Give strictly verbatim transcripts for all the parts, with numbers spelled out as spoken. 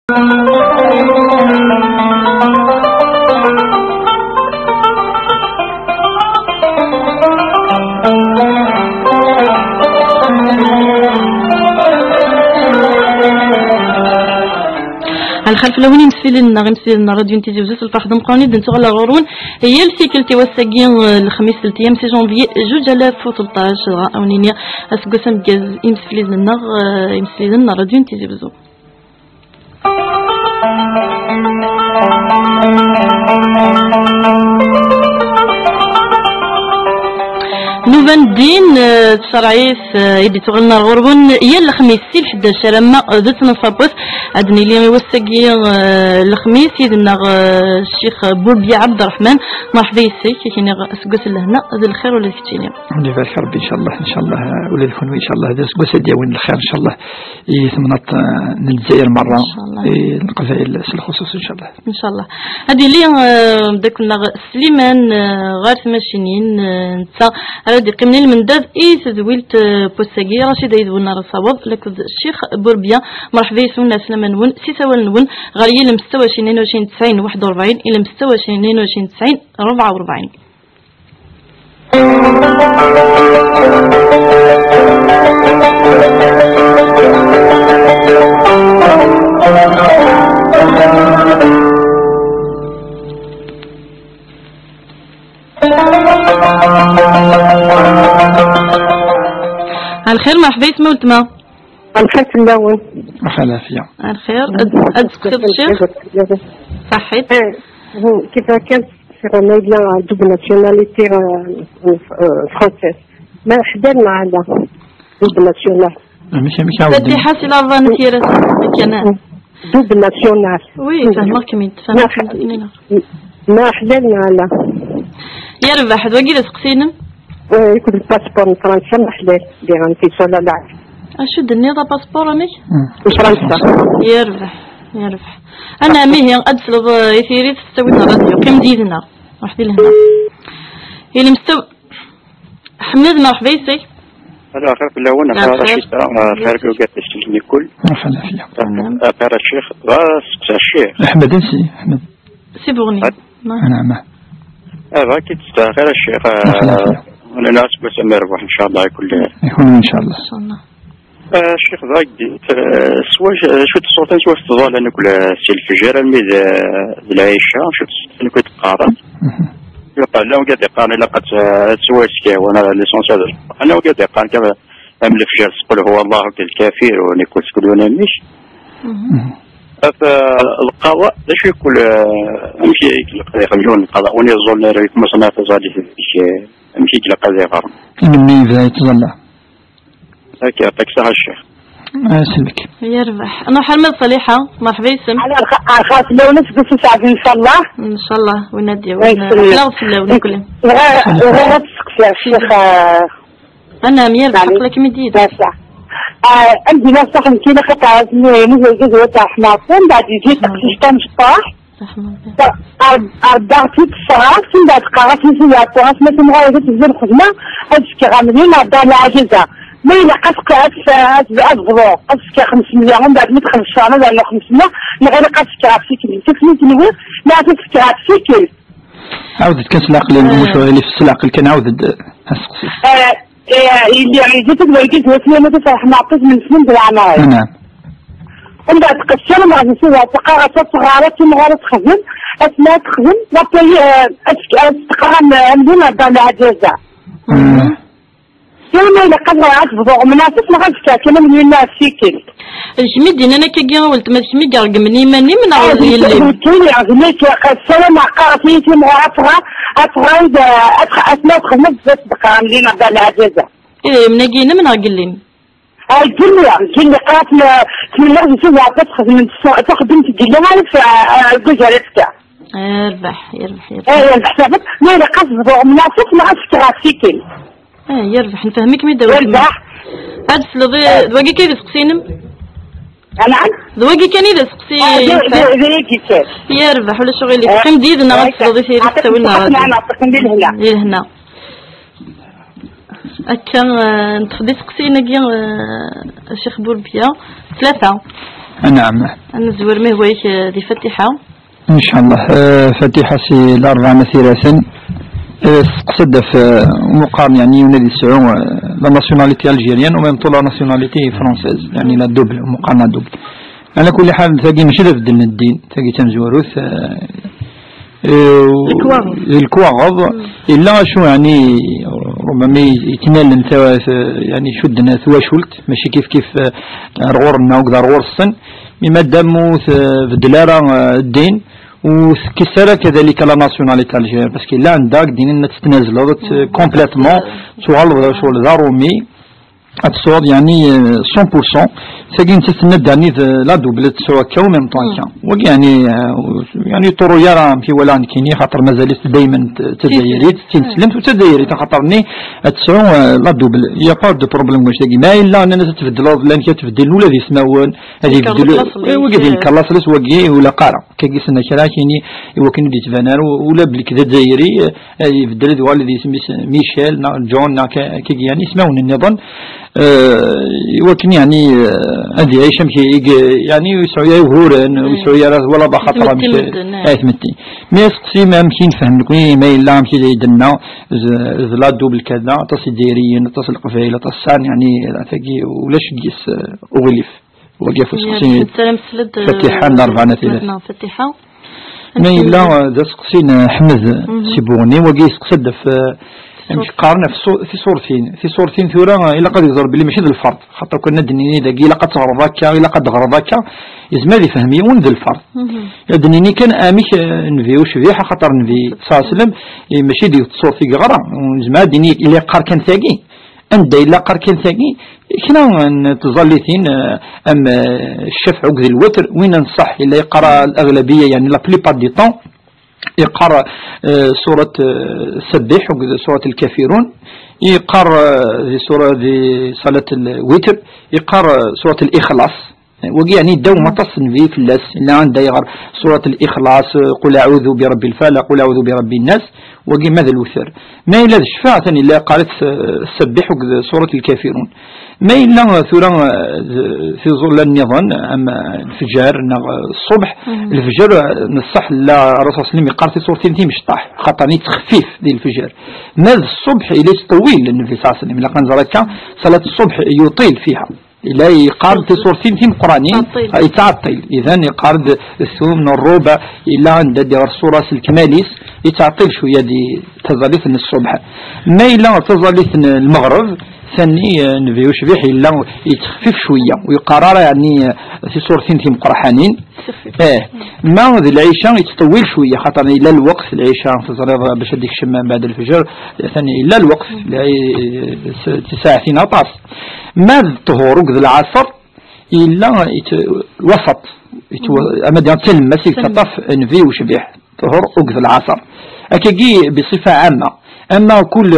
Ɛelxir fell-awen imsilen-nneɣ, imsilen n ṛṛadyu n Tizi Wezzu, s lferḥ d ameqqran i d-nettuɣal ɣur-wen yal tikkelt i wass-agi, eh, lexmis, telt ayyam si janvier, zuǧ alaf u tleṭṭac, dɣa a wen-iniɣ aseggas ameggaz i yimsefliden-nneɣ, eh, imsefliden n ṛṛadyu n Tizi Wezzu. Nuba n ddin, eh, tcerɛit, eh, i d-ittuɣalen ar ɣur-wen yal lexmis si lḥdac alamma d ttnaṣ n wass. Ad nili i wass-agi, eh, lexmis yid-neɣ, eh, Ccix Burbiya Ɛebderreḥman. Merḥba yes-k, ak-iniɣ aseggas n lehna d lxir ula d keččini. Ad ibarek Rebbi, incallah, incallah, ula d kenwi, incallah, d aseggas ad d-yawin lxir, incallah, i temnaḍt, eh, n Lezzayer merra, incallah, i Leqbayel s lxuṣuṣ, incallah. Incallah. Ad yili, eh, mdakkel-nneɣ Sliman, eh, ɣer tmacinin, eh, netta ara d-iqqimen i lmendad i tedwilt, eh, n wass-agi. Racid Ayedwen ara saweḍ, lakked Ccix Burbiya. Merḥba yes-wen, ɛeslama-nwen, s isawalen-nwen, ɣer yilem setta u ɛecrin, tnin u ɛecrin, tesɛin, waḥed u rebɛin, ilem setta u ɛecrin, tnin u ɛecrin, tesɛin, rebɛa u rebɛin. Ɛelxir, merḥba yes-m a weltma. Ɛelxir fell-awen. Ɣef ɛlafiya. Ɛelxir, ad, ad d-tekkseḍ ccix? Ṣaḥḥit. Eh, هو كيف كان سيغ ميديا دوبل ناسيوناليتي، آه، آه، فرونسيز. ما حضرنا على دوبل ناسيونال. ماشي، ماشي عاود. Fatiḥa si lerba n tira kan. دوبل ناسيونال. Oui, fehmeɣ-kem-id, fehmeɣ-kem-id. ما حضرنا على. Yerbeḥ, d wagi d aseqsi-inem? آه، يكون الباسبور من فرنسا محلول، بيغانتي سولا لا. Acu d-tenniḍ, apaspuṛ-nnek? N Fransa. Yerbeḥ, yerbeḥ. Anɛam, ihi, ad d-tesleḍ, eh, i tiri tettawin n ṛṛadyu. Qqim-d yid-neɣ. Ruḥ di lehna. Ilem s-, Ḥmed, merḥba yes-k. Ala, xir fell-awen, xir a Racida, xir fell-awen, xir fell-awen. Lxir a Ccix, d aseqsi a Ccix. Ḥmed, ansi, Ḥmed. Si Buɣni. Ad- Anɛam. Ah, bɣa ki testeɛxir a Ccix, ah, ula n aseggas amerbuḥ, incallah, i kul. I kunwi, incallah. Incallah. Ah, Ccix, bɣa ki, ah, s wacu, acu tṣuḍin s wacu tḍalin akk si lefjer almi d, d lɛica, acu tṣuḍin akk i teqqaren. Mhm. Yuqal, la wigad iqqaren ilaq ad t-, ad tettwaskaw, wala l'essentiel. Ala wigad iqqaren kan am lefjer s qul huwa Allahu akked lkafir, u nekk ur sekdun amek. Mhm. At, eh, lqaḍa, d acu i kul, eh, amek i ilaq ad iɣer yiwen lqaḍa, win yeẓẓullen ara yekmuṣen ɣef ẓallit, amek, eh, amek i ilaq ad iɣer? Imenni yebda yettẓalla. Akka, yeɛṭik ṣṣeḥḥa a Ccix. Ah, sellek. Yerbeḥ. Nruḥ arma d Ṣaliḥa, merḥba yes-m. Ala, rxa-, rxas lewnet, bes usaɛd, incallah. Incallah, win ad d-yawin. Wa yesellem. Ḥlaw fell-awen, nekkni. Bɣiɣ, bɣiɣ ad d-steqsiɣ, Ccix, eh, Anɛam, yerbeḥ, aql-akem-id yid-s. Massa. Ah, am din aṣaḥ n kila xaṭer asmi nuzul gazwat ar ḥmaṭ, mbeɛd yejji teqcict tamecṭaḥ. Ar-, ar-, arddaɣ-tt-id ṣṣeɣra, mbeɛd qqareɣ-as i Sidi Ɛebdu, as ma tumɣar ad tezzi lxedma, ad fkeɣ amlil ar Dda Lɛajiza. Ma ilaq ad fkeɣ, ad, ad, ad bḍuɣ, ad fkeɣ xemsemya, mbeɛd mi texlef ccɣel ad rnuɣ xemsemya, neɣ ilaq ad fkeɣ ɣef tikkelt. Tikli tenwi, neɣ ad fkeɣ ɣef tikkelt. Ɛawdet kan s leɛqel, eh, muc ɣilif s leɛqel kan, ɛawdet-d aseqsi. Eh, eh, yelli, yelli, tagdayt-is, wasmi ma tafreḥ Meɛṭub n snin d leɛmer-is. Anɛam. Anda tqeṣṣer, ma ɣef nsiwa, teqqar-as ad tɣar, ad timɣur ad texdem, asma ad texdem, laṭay, eh, ad tk-, ad teqqar am, am din, ad d-, lɛaǧaza. Mm. Kra ma ilaq ad, ad bḍuɣ mnaṣef neɣ ad fkeɣ kan am yinna ɣef tikkelt. D kemm i d-yennan akkagi a weltma, d kemm i iṛeggmen iman-im neɣ d yelli-m? Nekkini, d nekk, ssarameɣ qqareɣ-iyi timɣur ad tɣar, ad tɣar, ad tx-, asma ad txedmeḍ, ad tdeqqer am din, ad d-, lɛaǧaza. Idrimen-agi inem neɣ n yelli-m? Ah, n yelli, n yelli, qqareɣ-as, tmennaɣ di Sidi Ɛebdu ad txedmemt taxeddumt n yelli, ara f-, ah, ah, deg ujar ad fkeɣ. Yerbeḥ, yerbeḥ, yerbeḥ. Eh, yerbeḥ, saɛfet. Ma ilaq ad bḍuɣ mnaṣef neɣ ad fkeɣ ɣef tikkelt. Eh, yerbeḥ, nfehhem-ikem-id a weltma. Yerbeḥ. Ad tesleḍ i, eh, d wagi kan i d aseqsi-inem? Anɛam? D wagi kan i d aseqsi. Ah, d, d, d wagi kan. Yerbeḥ, ulac aɣilif. Eh, qqim-d yid-neɣ ad tesleḍ i tiri s ttawil n ṛṛadyu. Yeɛṭikum ṣṣeḥḥa, yeɛṭikum di lehna. Di lehna. Akka, eh, nṭeq-d iseqsiyen-agi, eh, a Ccix Burbiya. Tlata. Anɛam. Ad nezwer ma hwa-yak, eh, di Fatiḥa. Ncallah. Eh, Fatiḥa si Larebɛa n At Iraten. Eh, teqsed ɣef, eh, umuqaren, yeɛni, win ad yesɛu, eh, la nationalité algérienne ou même la nationalité française, yeɛni la double, umuqaren la double. Ɛla kulli ḥal, tagi mačči d abeddel n ddin, tagi d tamezwarut, eh, eh, Lekwaɣeḍ. D lekwaɣeḍ. Yella acu, yeɛni, rubama yetnalen ta-, ta-, yeɛni, cudden twacult, mačči kif kif, eh, ar ɣur-nneɣ akked ar ɣur-sen, mi madam ur tbeddel ara, eh, ddin, ur tekkis ara kadalik la nationalité algérienne, parce que yella anda i d-inin ad tettnazleḍ, ad t-, complètement, tuɣaleḍ d acu, d aṛumi, ad tesɛuḍ, yeɛni, eh, cent pour cent. Tagi nettat tenna-d, yeɛni, d la double, ad tesɛu akka, en même temps akka. Wagi, yeɛni, eh, yeɛni, ur iḍurru ara, amek i walaɣ nekkini, xaṭer mazal-itt daymen d, d tazzayrit, d tineslemt, u d tazzayrit, axaṭer-nni ad tesɛu, eh, la double. Il y a pas de problème, deg wannect-agi. Ma yella nnan-as ad tbeddleḍ, llan kra ttbeddilin ula d ismawen, ad ibeddel, eh, wagi d inker laṣel-is, wagi ur ilaq ara. Kagi senna kra kini, i wakken ur d-yettban ara, u-, ula belli d azzayri, eh, ad ibeddel, ad yuɣal d isem-is Michel, neɣ John, neɣ ka-, kagi, yeɛni, ismawen nniḍen, eh, i wakken, yeɛni, eh, ad iɛic amek i, i, yeɛni, ur yesɛu ara uguren, ur yesɛu ara wala d axaṭer amek, eh, ay tmetti. Mi aseqsi, ma amek i nefhem nekni, ma yella amek i d-yenna, z-, z la double kada, aṭas izzayriyen, aṭas n leqbayel, aṭas sɛan, yeɛni, tagi, ulac deg-s, eh, uɣilif. Wagi ɣef useqsi n Fatiḥa n Larebɛa n At Iraten. Fatiḥa. Ma yella, eh, d aseqsi n, eh, Ḥmed si Buɣni, wagi yesteqsa-d ɣef, eh, amek qqaren ɣef tiṣurtin. Tiṣurtin tura, eh, ilaq ad yegzer belli mačči d lferḍ. Xaṭer kan ad d-nini dagi ilaq ad teɣreḍ akka, ilaq ad d-teɣreḍ akka, yezmer ad ifhem yiwen d lferḍ. Ad d-nini kan amek, eh, nnbi ucbiḥ, axaṭer nnbi ṣalla Llahu ɛalayhi wa sallam, eh, mačči d yiwet tṣurt i yeɣra. Yezmer ad d-nini illa yeqqar kan tagi. Anda yella qqar kan tagi, kra n tẓallitin, eh, am, eh, ccafɛ akked lwetr, win n ṣṣeḥ, yella yeqqar l'aɣlabiya, yeɛni la plupart du temps, yeqqar, eh, surat, eh, Sabbih akked surat Lkafirun, yeqqar, eh, di sura, di ṣalat lwitr, yeqqar, eh, surat Lixlaṣ. Wagi, yeɛni, ddaw aṭas n nnbi fell-as, illa anda yeɣra surat Lixlaṣ, qul aɛudu bi rabbil falaq, qul aɛudu bi rabbin nas, wagi ma d lwetr. Ma yella d ccfaɛ, atan yella yeqqar-it, eh, Sabbih akked surat Lkafirun. Ma yella, eh, tura, eh, d-, tiẓulla nniḍen, am, eh, lefjer neɣ, eh, ṣṣubḥ, lefjer, eh, n ṣṣeḥ, la Rasul sallam yeqqar tiṣurtin timecṭaḥ, xaṭer yettxeffif di lefjer. Ma d ṣṣubḥ, yella yettṭewwil nnbi ṣalla Llahu ɛalayhi wa sallam, ilaq ad nẓer akka, ṣalat ṣṣubḥ yuṭil fiha. Illa yeqqar-d tiṣurtin timeqqranin, yettɛeṭṭil. Idan yeqqar-d tum n rruba, illa anda d-iɣer ṣṣura s lekmal-is, yettɛeṭṭil cwiya di taẓallit n ṣṣubḥ. Ma yella taẓallit n lmeɣreb, tani, eh, nnbi ucbiḥ yella yettxeffif cwiya, ur yeqqar ara, yeɛni, eh, tiṣurtin timeqqraḥanin. Eh, ma d lɛica yettṭewwil cwiya, xaṭer yella lweqt, lɛica teẓriḍ bac ad d-ikcem mbeɛd lefjer, tani yella lweqt, lɛi-, s-, ssaɛtin aṭas. Ma d ṭṭhur akked lɛaṣer, yella yet-, wasaṭ, yet-, ama d talemmast i yettaṭṭaf nnbi ucbiḥ, ṭṭhur akked lɛaṣer. Akkagi, biṣifa ɛamma. Ama kul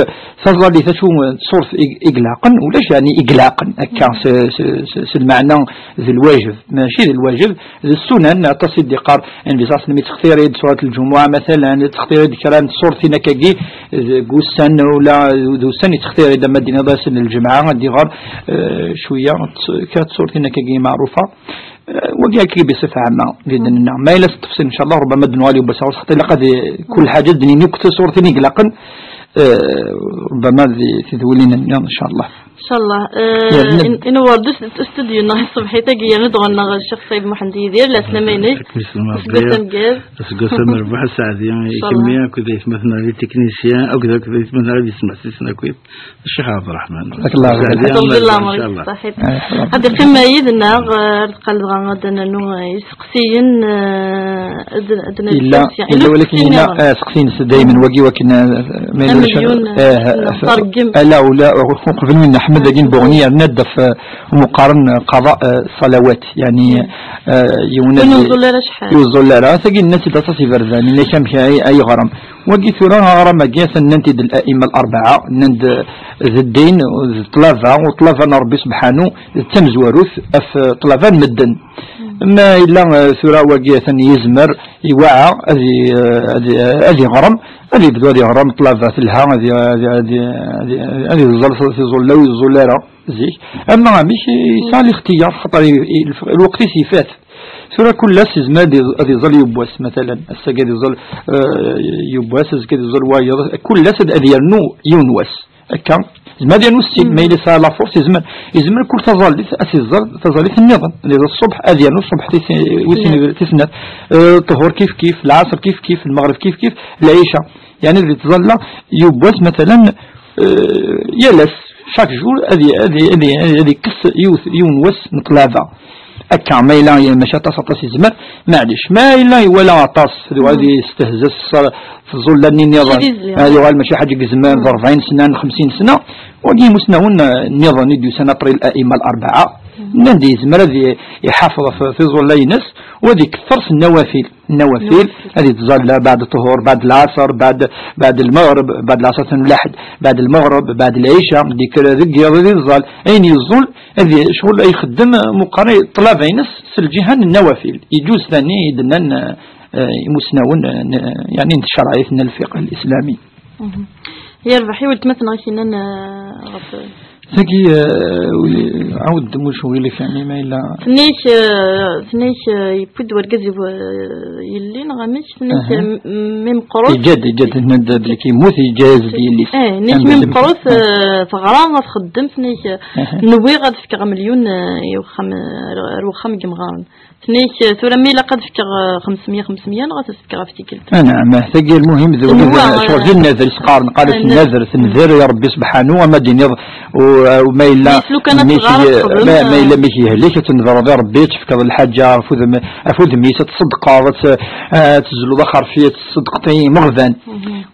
taẓallit acu n tṣurt i, i ilaqen, ulac, yeɛni, i ilaqen, akka, s, s, s, s lmeɛna d lwajeb, mačči d lwajeb, d ssunan, aṭas i d-iqqar, nnbi ṣalla Llahu ɛalayhi wa sallam, yettextiri-d surat lǧumuɛa, matalan, yettextiri-d kra n tṣurtin akkagi, deg ussan, ula d ussan yettextiri-d, ama d-iniḍ ass n lǧemɛa, ad d-iɣer, eh, cwiya, t-, kra n tṣurtin akkagi maɛrufa. Eh, wagi akka biṣifa ɛamma, di ddin-nneɣ. Ma yella s ttefṣil, ncallah, rubama ad d-nuɣal yiwwas ɣur-s, xaṭer ilaq ad i-, kul ḥaǧa ad d-nini akk tiṣurtin i ilaqen, eh, rubama di tidwilin-nni, ncallah. Ncallah. Eh, in-, inewwer-d us-, ustudyu-nneɣ ṣṣbeḥ-agi, yerna-d ɣur-neɣ Ccix Saɛid Muḥend Yidir, la slam-inek. Aseggas ameggaz. Aseggas amerbuḥ, a Saɛdi, i kemmi, akked aytmaten-nneɣ les techniciens, akked, akked aytmaten-nneɣ les smeḥsisen akk. Ccix Ɛebderreḥman. Barakallahu fik. Saɛdi, ncallah. Ad iqqim yid-neɣ, eh, ar deqqal dɣa ad d-nernu, eh, iseqsiyen, eh, ad, ad nernu illa, iseqsiyen. Illa walakin illa, eh, seqsiyen s daymen wagi wakken, eh, ma yella amelyun, eh, eh, neɣ tergem. Ala, ula, uqbel win Ḥmed dagi n Buɣni, yerna-d ɣef, eh, umuqaren, eh, qada, eh, ṣalawat, yeɛni, eh, yiwen ur neẓẓul ara acḥal. Ur neẓẓul ara. Tagi nnan-tt-id aṭas iberdan, yenna-k amek ay, ay yeɣrem. Wagi tura aɣram-agi, atan nnan-t-id al-a'imma al-arba'a, nnan-d d ddin, d ṭṭlaba, u ṭṭlaba n Ṛebbi subḥanu, d tamezwarut ɣef ṭṭlaba n medden. Ma yella, eh, tura wagi atan yezmer, iwaɛa, ad i-, ad i-, ad iɣrem, ad ibdu ad iɣrem ṭṭlaba telha, ad i-, ad i-, ad i-, ad i-, ad iẓẓal tiẓulla ur iẓẓul ara. zik. Ama amek, yesɛa lixtiyar, xaṭer i, i, lweqt-is ifat. Tura kul ass yezmer ad iẓ-, ad iẓẓal yiwwas, matalan. Ass-agi ad iẓẓal, eh, yiwwas, azekka ad iẓẓal wayeḍ. Kul ass ad, ad yernu yiwen wass. Akka. Yezmer ad yernu ssin, ma yella yesɛa la force, yezmer, yezmer kul taẓallit ad iẓẓal taẓallit nniḍen. Ad iẓẓal ṣṣbeḥ, ad yernu ṣṣbeḥ tis-, wis sin, tis snat. Eh, ṭṭhur kif kif, lɛaṣer kif kif, lmeɣreb kif kif, lɛica. Yeɛni ad ittẓalla yiwwas, matalan, eh, yal ass, chaque jour, ad i-, ad i-, ad i-, ad i-, ad ikkes yiwet, yiwen wass n ṭṭlaba. Akka, ma yella mačči aṭas, aṭas yezmer, maɛlic. Ma yella iwala aṭas, d wa ad yestehza s ṣṣa-, tẓulla nniḍen, ad yuɣal mačči ḥaǧa n zzman, d rebɛin sna, n xemsin sna, wagi imusnawen, eh, nniḍen i d-yusan après الأئمة الأربعة, nnan-d yezmer ad i-, iḥafeḍ ɣef tiẓulla-ines, u ad iketter s nnawafil. Nnawafil, ad ittẓalla baɛd ṭṭhur, baɛd lɛaṣer, baɛd, baɛd lmeɣreb, baɛd lɛaṣer n lḥed, baɛd lmeɣreb, baɛd lɛica, d-ikker deg yiḍ ad iẓẓal. Ayen yeẓẓul, ad i-, ccɣel ay ixeddem, meqqar ṭṭlaba-ines s lǧiha n nnawafil. Iǧuz tani i d-nnan, eh, imusnawen, eh, n, yeɛni n tcerɛit n lfiqh lislami. Yerbeḥ i weltma-tneɣ i k-yennan, eh, ɣef Tagi, eh, uli-, ɛawed-d, mulac uɣilif, yeɛni ma yella. Tenna-k, eh, tenna-k, eh, yewwi-d wergaz yelli neɣ amek? Tenna-k, eh, m-, mi meqqret. Yeǧǧa-d, yeǧǧa-d, tenna-d belli yemmut, yeǧǧa-as-d yelli-s. Eh, tenna-k mi meqqret, eh, teɣra, ad txeddem, tenna-k, eh, nwiɣ ad fkeɣ amelyun, eh, i wexxam, eh, ar wexxam n yemɣaren. Tenna-k, tura ma ilaq ad fkeɣ, eh, xemsemya, xemsemya, neɣ ad as-fkeɣ ɣef tikkelt? Anɛam, tagi lmuhim d wid, ccɣel d nnader i s-qqaren, qal-as nnader, tenzer i Rebbi sebḥanu, ama d-iniḍ, u, u ma yella mmi-k, ma, ma yella mmi-k yehlik, ad tnedreḍ i Rebbi, ad tefkeḍ lḥaǧa ɣef udem-, ɣef udem-is, ad tṣeddqeḍ, ad t-, ad tezluḍ axerfi, ad tṣeddqeḍ i imeɣban.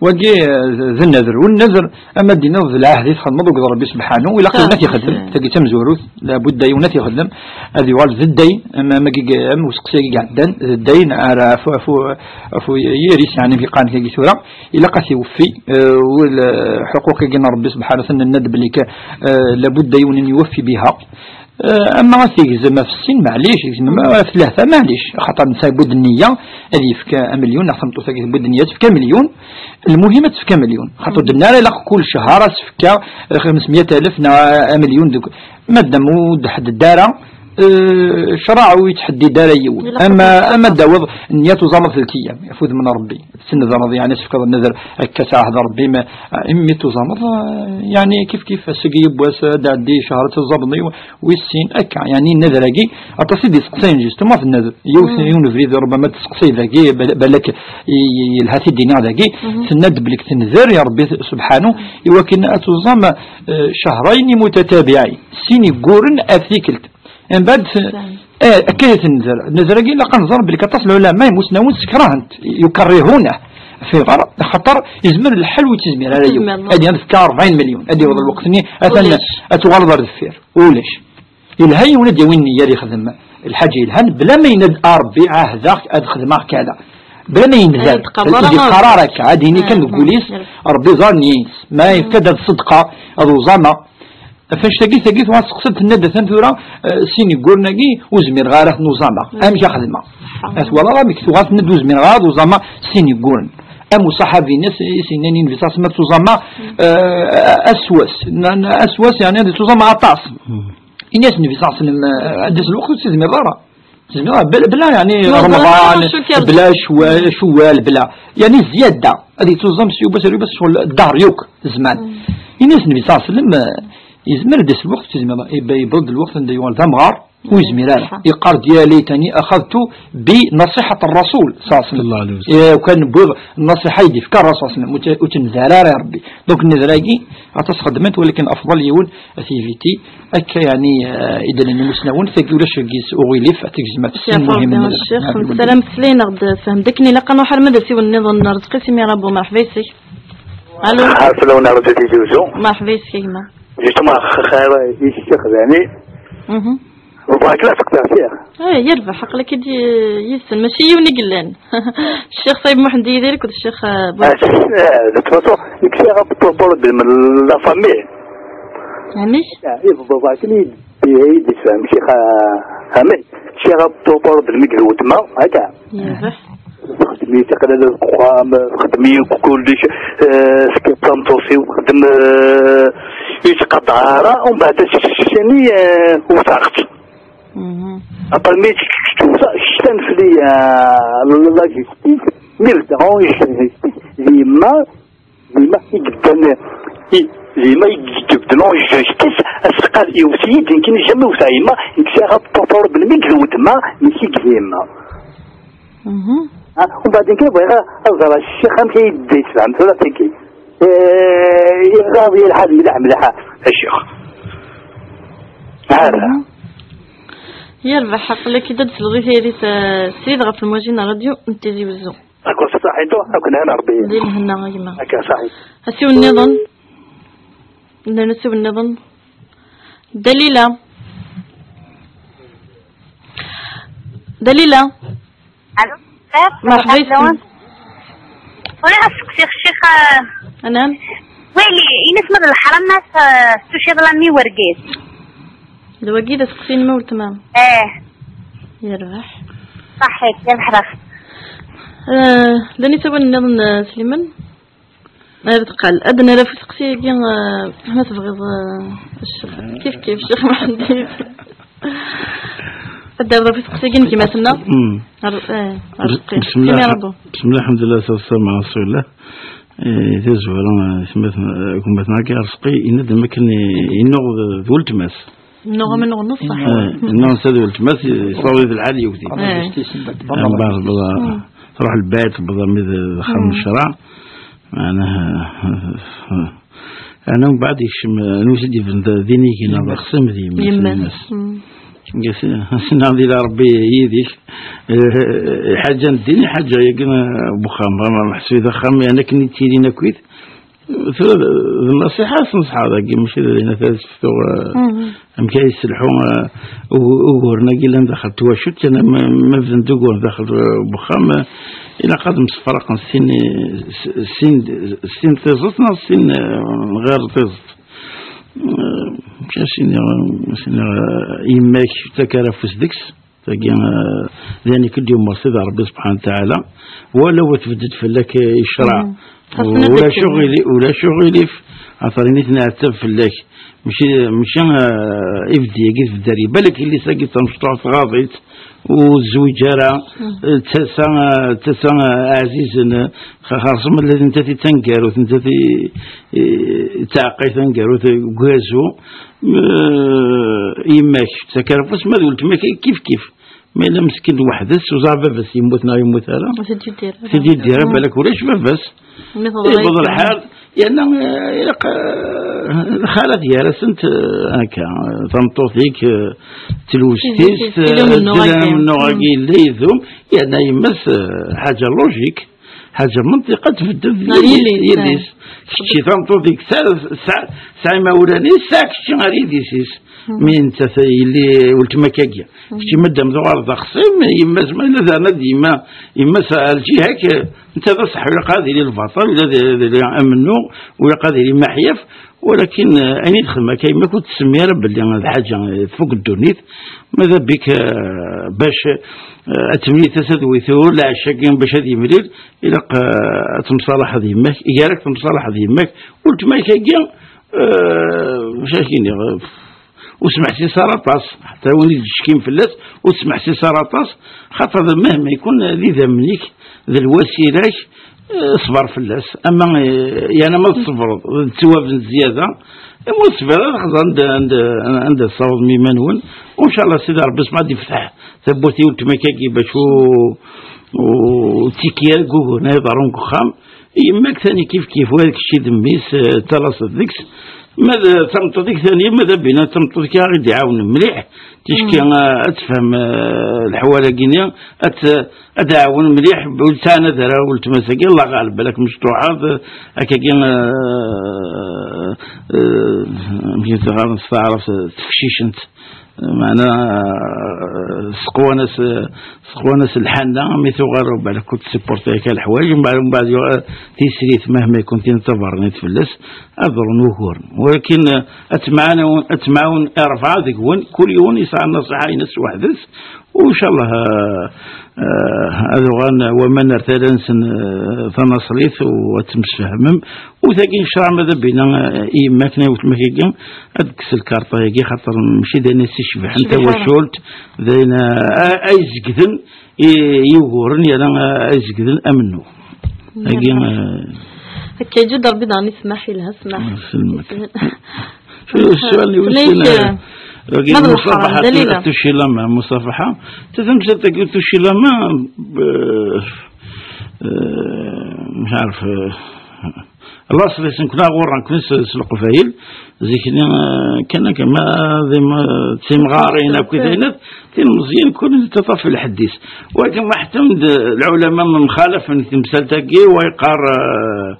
Wagi, eh, d nnader. U nnader, ama d-iniḍ d lɛahd i txedmeḍ akked Rebbi sebḥanu, ilaq yiwen ad t-ixdem. Tagi d tamezwarut, labudda yiwen ad t-ixdem, ad yuɣal d ddayn, am, am, am useqsi-agi i iɛeddan, d ddayn ara ɣef, ɣef, ɣef yiri-s, yeɛni, mi qqaren tagi tura, ilaq ad t-iweffi, eh, u lḥuquq-agi n Rebbi sebḥanu, tenna-d belli ka, eh, labudda yiwen n iweffi biha. Eh, ama ad t-igzem ɣef sin, maɛlic, igzem ɣef tlata, maɛlic, axaṭer netta yewwi-d nniya ad yefk amelyun, neɣ tameṭṭut-agi tewwi-d nniya ad tefk amelyun, lmuhim ad tefk amelyun, xaṭer ur d-nenna ara ilaq kul ccher ad s-tefk xemsemya alef neɣ amelyun deg, madam ur d-ḥedded ara, eh, ccreɛ ur yettḥeddid ara yiwen. Ama, ama d-tawiḍ nniya tuẓameḍ telt ayyam, ɣef udem n Rebbi. Tnedreḍ, yeɛni, tefkeḍ nnader akka s ɛahd Rebbi, ma, imi tuẓameḍ, yeɛni, kif kif, ass-agi yiwwas, ad d-ɛeddi ccher, ad tuẓameḍ, wis sin, akka, yeɛni, nnader-agi, aṭas i d-iseqsayen, justement, ɣef nnader. Yiwet, yiwen ubrid, rubbama d-testeqsay dagi, bal-, balak i, i, yelha ad t-id-iniɣ dagi, tenna-d belli tender i Rebbi sebḥanu, i wakken ad tuẓam, eh, cehrayen mutatabiɛin, sin igguren ar tikkelt. Mbeɛd, eh, akka i tenzer. Nzer-agi ilaq ad nẓer belli aṭas n lɛulama imusnawen skerhen-t, yukerrihunah. Fiɣer, axaṭer yezmer lḥal ur yettizmir ara yiwen. Ad yefk rebɛin melyun, ad yaweḍ lweqt-nni, atan ad tuɣaleḍ ar deffir. Ulac. Yelha yiwen ad yawi nniya ad yexdem lḥaǧa yelhan, bla ma yenna-d, "A Rebbi, ɛahdeɣ-k ad xedmeɣ kada." Bla ma yenna-d, ur d-yeqqar ara akka, ad yini kan deg wul-is, Rebbi ẓer nniya-ines. Ma yefka-d ad ṣeddqeɣ, ad uẓameɣ, ɣef annect-agi, tagi tuɣal teqsed, tenna-d, "Atan tura, eh, sin igguren-agi ur zmireɣ ara ad ten-uẓameɣ. Amek ad xedmeɣ?" At wala amek tuɣal tenna-d, "Ur zmireɣ ara ad uẓameɣ sin igguren." Am uṣaḥabi-nni i s-yennan i Nnbi ṣalla Llahu ɛalayhi wa sallam ad tuẓameɣ, eh, ass wass. Nnan ass wass, yeɛni ad tuẓameɣ aṭas. Ini-as Nnbi ṣalla Llahu ɛalayhi wa sallam, eh, "Ad d-yas lweqt ur tt-tezmireḍ ara." Tezmireḍ bla, bla, yeɛni, Remḍan, bla cewwal, bla, yeɛni, zzyada. Ad yettuẓam s yiwwas ar yiwwas, ccɣel ddehṛ yakk, zzman. Ini-as Nnbi ṣalla Llahu ɛalayhi wa sallam, eh, yezmer ad d-yas lweqt, tezmireḍ, yewweḍ-d lweqt anda yuɣal d amɣar, ur yezmir ara. Yeqqar-d, "Ya laytani axadtu bi nasiḥat Rasul ṣalla Llahu ɛalayhi wa sallam." Eh, kan wwiɣ nasiḥa i d-yefka Rasul ṣalla Llahu ɛalayhi wa sallam, ur tt-, ur tt-nzar ara i Rebbi. Donc, neder-agi, aṭas xedmen-t, walakin afḍal yiwen ad t-yeviti. Akka, yeɛni, eh, i d-nnan imusnawen, tagi ulac deg-s uɣilif, ad tegzem ɣef sin muhim. Ccix, nessaram tesla-aneɣ-d, tfehmed akken ilaq ad nruḥ arma d asiwel nniḍen n Rezqi Simi Rabu. Merḥba yes-k. Alo. Ḥasla wen arzu Tizi Uzzu. Merḥba yes-k a gma. Justement, xir i ccix dani. Mhm. Bɣiɣ la seqsaɣ ccix. Eh, yerbeḥ, aql-ak-id yid-sen, mačči yiwen i yellan. Ccix Sayid Muḥend Yidir akked ccix, eh, Buɛli. Ah, eh, de toute façon, nekk sɛiɣ problème la famille. Amek? Ah, i baba akken i d-, i d-yessefhem ccix, ah, amek? Sɛiɣ problème deg weltma, akka. Yerbeḥ. Txeddem-iyi taqlala deg uxxam, txeddem-iyi kullec, eh, tefka-d tameṭṭut-iw, txeddem, eh, Ur yettqadar ara, umbeɛd ass-nni, eh, wteɣ-tt. Mhm. Après, mi tt-, tt-, tt-, ktan fell-i, eh, la, la justice, mi beddeɣ en justice, d yemma, d yemma i yebdan, i, d yemma i yebdan en justice, aseqqal iwet-iyi-d, nekkini jamais wteɣ yemma, nekk sɛiɣ problème i d weltma, mačči d yemma. Mhm. Ah, umbeɛd kan bɣiɣ ad ẓreɣ ccix amek ay d-yessefhem tura tagi. Eh, yebɣa ad yelḥa d mliḥ mliḥ a ccix. Hada. Mhm. Yerbeḥ, aql-ak-id ad d-tesleḍ i tayri-s, eh, srid ɣef lmajin n ṛṛadyu n Tizi Wezzu. D'accord, ṣaḥit, ad ken-ɛin Ṛebbi. Di lehna, a gma. Akka, ṣaḥit. Asiwel nniḍen. Nnan asiwel nniḍen. Dalila. Dalila. Allo. Merḥba yesem. Ula ad seqsiɣ ccix, eh, anam? Wali, ini-as ma d leḥram ma s-, eh, s-, tuciḍ lammi wergis. D wagi d aseqsi-inem a weltma? Eh. Yerbeḥ. Ṣaḥit, yerbeḥ daɣ. Eh, llan isawalen nniḍen, eh, Sliman? Ar deqqal. Ad nara ɣef useqsi-agi, eh, ma tebɣiḍ, eh, ccix. Kif kif, Ccix Mḥend. Ad d-terreḍ ɣef useqsi-agi n gma-tneɣ? Mm. Ar-, eh, Arezqi. Bismillah. Simi Ṛebbi. Bismillah, alḥemdulillah, ṣṣalatu wassalamu ɛala rasulillah. Eh, tazwara, eh, gma-tneɣ, eh, gma-tneɣ Arezqi, yenna-d am akken, eh, yennuɣ d, d weltma-s. Nnuɣ am nnuɣ n ṣṣeḥ. Eh, nnuɣ n ṣṣeḥ d weltma-s, yeswawi-t lḥal yewwet-it. Eh. Mbeɛd, tebḍa, mm, tṛuḥ lbal, tebḍa mi d, d axxam n, mm, ccṛeɛ. Meɛna, meɛna mbeɛd yekcem, eh, anwa i s-d-yebren d, d inigi neɣ d axṣim d yemma-s. Yemma-s. Mm. Ass-nni di la Ṛebbi yid-k, eh, iḥaǧa n ddin, iḥaǧa-yagi, eh, n wexxam, meḥsub d axxam, yeɛni akken i ttilin akkit. Tura d, d nnṣiḥa, ad s-nṣeḥḥa dagi, mačči d ayen ad as-ftuɣ, eh, mhm, amek ay yesselḥu, eh, ugu-, uguren-agi llan daxel n twacult, yerna ma, ma bdan-d uguren daxel, eh, n wexxam, eh, ilaq ad msefraqen sin, s-, sin, sin tiẓeṭ neɣ sin, eh, ɣer tiẓeṭ. Eh, amek as-iniɣ, as-iniɣ, eh, yemma-k tettak ara afus deg-s, tagi, eh, d ayen i k-d-yumeṛ Sidi Ṛebbi subḥanahu wa taɛala, wala wa tbedded fell-ak, eh, ccṛeɛ. Mhm. Xas ma ulac aɣili-, ulac uɣilif, axaṭer ini tenɛettab fell-ak. Mačči, mačči, eh, ibeddi-agi tbedder-iyi. Balak yelli-s-agi d tamecṭuḥt tɣaḍ-itt, ur tezwiǧ ara, mhm, eh, d tasa, eh, d tasa, eh, ɛzizen, eh, xa-, xerṣum ula d nettat i d taneggarut, nettat i, i, i d taɛeqqayt taneggarut deg ugazu. Eh, yemma-k, d takerfust, ma d weltma-k, kif kif. Ma yella meskin weḥd-s, ur ẓer baba-s yemmut neɣ yemmut ara. Ur t-id-yeddir ara. Ur t-id-yeddir ara, mm, balak ulac baba-s. Mi teḍra yewweḍ lḥal, yerna, eh, ilaq, eh, lxalat gar-asent, eh, akka, eh, tameṭṭut-ik, eh, d telwest-is, eh, amennuɣ-agi yella yedum, yerna yemma-s, eh, ḥaǧa logique. Ḥaǧa menṭiqa tbeddel d yelli-s. Yelli-s. Kečči tameṭṭut-ik tesɛa, tesɛa, tesɛa imawlan-is, tesɛa kečči ar yidis-is. Mhm. Mi nettat yelli weltma-k-agi. Mhm. Kečči madam tuɣaleḍ d axṣim, yemma-s ma yella terna-d yemma, yemma-s ar lǧiha-k, netta d aṣeḥḥi, ilaq ad yili lbaṭel, ula d, d, d amennuɣ, u ilaq ad yili maḥyaf, walakin, eh, ayen i d-xedmeɣ akka yemma-k ur tsemmi ara belli d ḥaǧa, eh, tfuk ddunit, ma d abik, eh, bac, eh, ad temlil tasa d witur, lɛecc-agi bac ad yemlil, ilaq, eh, ad temṣalaḥeḍ yemma-k, gar-ak temṣalaḥeḍ yemma-k, weltma-k-agi, eh, mac ak-iniɣ, eh, ur smeḥsis ara aṭas, ḥetta win i d-ttcekkin fell-as, ur smeḥsis ara aṭas, xaṭer mahma yekun d idammen-ik, d lwasila-k, eh, ṣber fell-as. Ama, eh, yerna ma tṣebreḍ, d ttwab n zzyada, eh, ma ur teṣbireḍ ara, xeẓ anda, anda, anda tessawḍem iman-nwen. U ncallah Sidi Ṛebbi isma ad d-ifteḥ tawwurt i weltma-k-agi bac u, u, u tiki ara deg uguren ay iḍerrun deg uxxam. Yemma-k tani kif kif, wa d kečči d mmi-s, eh, ttalaseḍ deg-s. Ma d tameṭṭut-ik tani, ma d abina d tameṭṭut-ik ara ɣ-d-iɛawnen mliḥ. Ticki, mm, eh, ad tefhem, eh, leḥwal-agi-nni, ad t-, ad d-ɛawen mliḥ, ur tesɛan ad ara weltma-s-agi, Allah ɣaleb, balak mecṭuḥeḍ, akkagi, eh, eh, amek i teɣɣar s taɛrabt, eh, tefcicent. Meɛna, eh, seqwan-as, eh, seqwan-as lḥanna, mi tuɣal, balak ur tessupporti akka leḥwayeǧ, mbeɛd, mbeɛd yuɣal tisrit, mahma yekun tin d taberranit fell-as, ad ḍrun wuguren. Walakin, eh, ad temɛawen, ad temɛawen rebɛa deg-wen, kul yiwen yesɛa nnaṣiḥa-ines weḥd-s, وإن شاء الله، آه، آه، هذا غان ومن ارتدى نسن، آه، ثناصريث وتمسفهمم. وثاقي إن شاء الله ماذا بينا، آه، إيماكنا وتمكيكا، أدكس الكارطة يجي خاطر مشي داينا سي شبح أنت شبح. وشولت داينا، آه، أي زقدن، إي-، يوغورن يلا، آه، أي زقدن أمنو. هاكي، آه، هكا يجد ربي داني سماح لها، سماح. الله يسلمك. شو السؤال اللي وسينا؟ آه، لكن ماذا الحرام؟ مصافحة دليلة. تشي لما مصافحة. تتمسك تقول تشي لما ب-، آه، مش عارف، آه، الله صلي سنكون غورا كنس سلق فايل. زيكني، آه، كان كما ذي ما تيمغارين أو كذا، تين مزيان كون تطفي الحديث. ولكن ما احتمد العلماء من مخالف من تمثال تاكي ويقار، آه،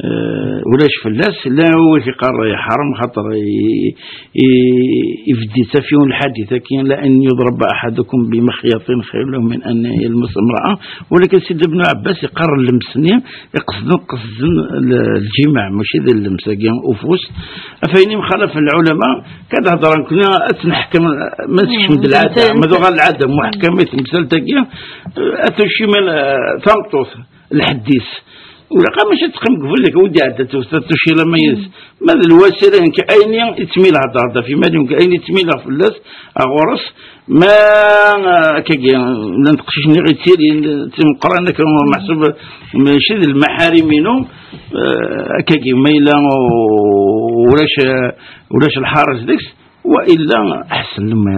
آه، ولاش فلاس، لا هو يقار يحرم خاطر ي-، ي-، يفدي تفيون الحديث كاين لأن يضرب أحدكم بمخيط خير له من أن يلمس امرأة. ولكن سيد ابن عباس يقار اللمسني يقصدن، قصدن ال-، الجماع، ماشي ذا اللمسة كاين أفوس. أفيني مخالف العلماء كتهضر كنا أتنحكم، ما تكشم العادة، ما دوغا العادة محكمة مسألة كاين. أتوشي من، آه، ثمطوث الحديث. ولا قام ماشي تقم قبل لك ودي عدت وستاتو شي لما يس. ما ذا الوسيلة إنك أين يتميل هذا هذا في مالي إنك أين يتميل في الناس أغورس ما، آه، كاكي، لا نتقشش نغيتير، تمقرا إنك محسوب ماشي ذا المحارم إنه، آه، كاكي ما إلا ولاش، ولاش الحارس ديكس. وإلا أحسن ما،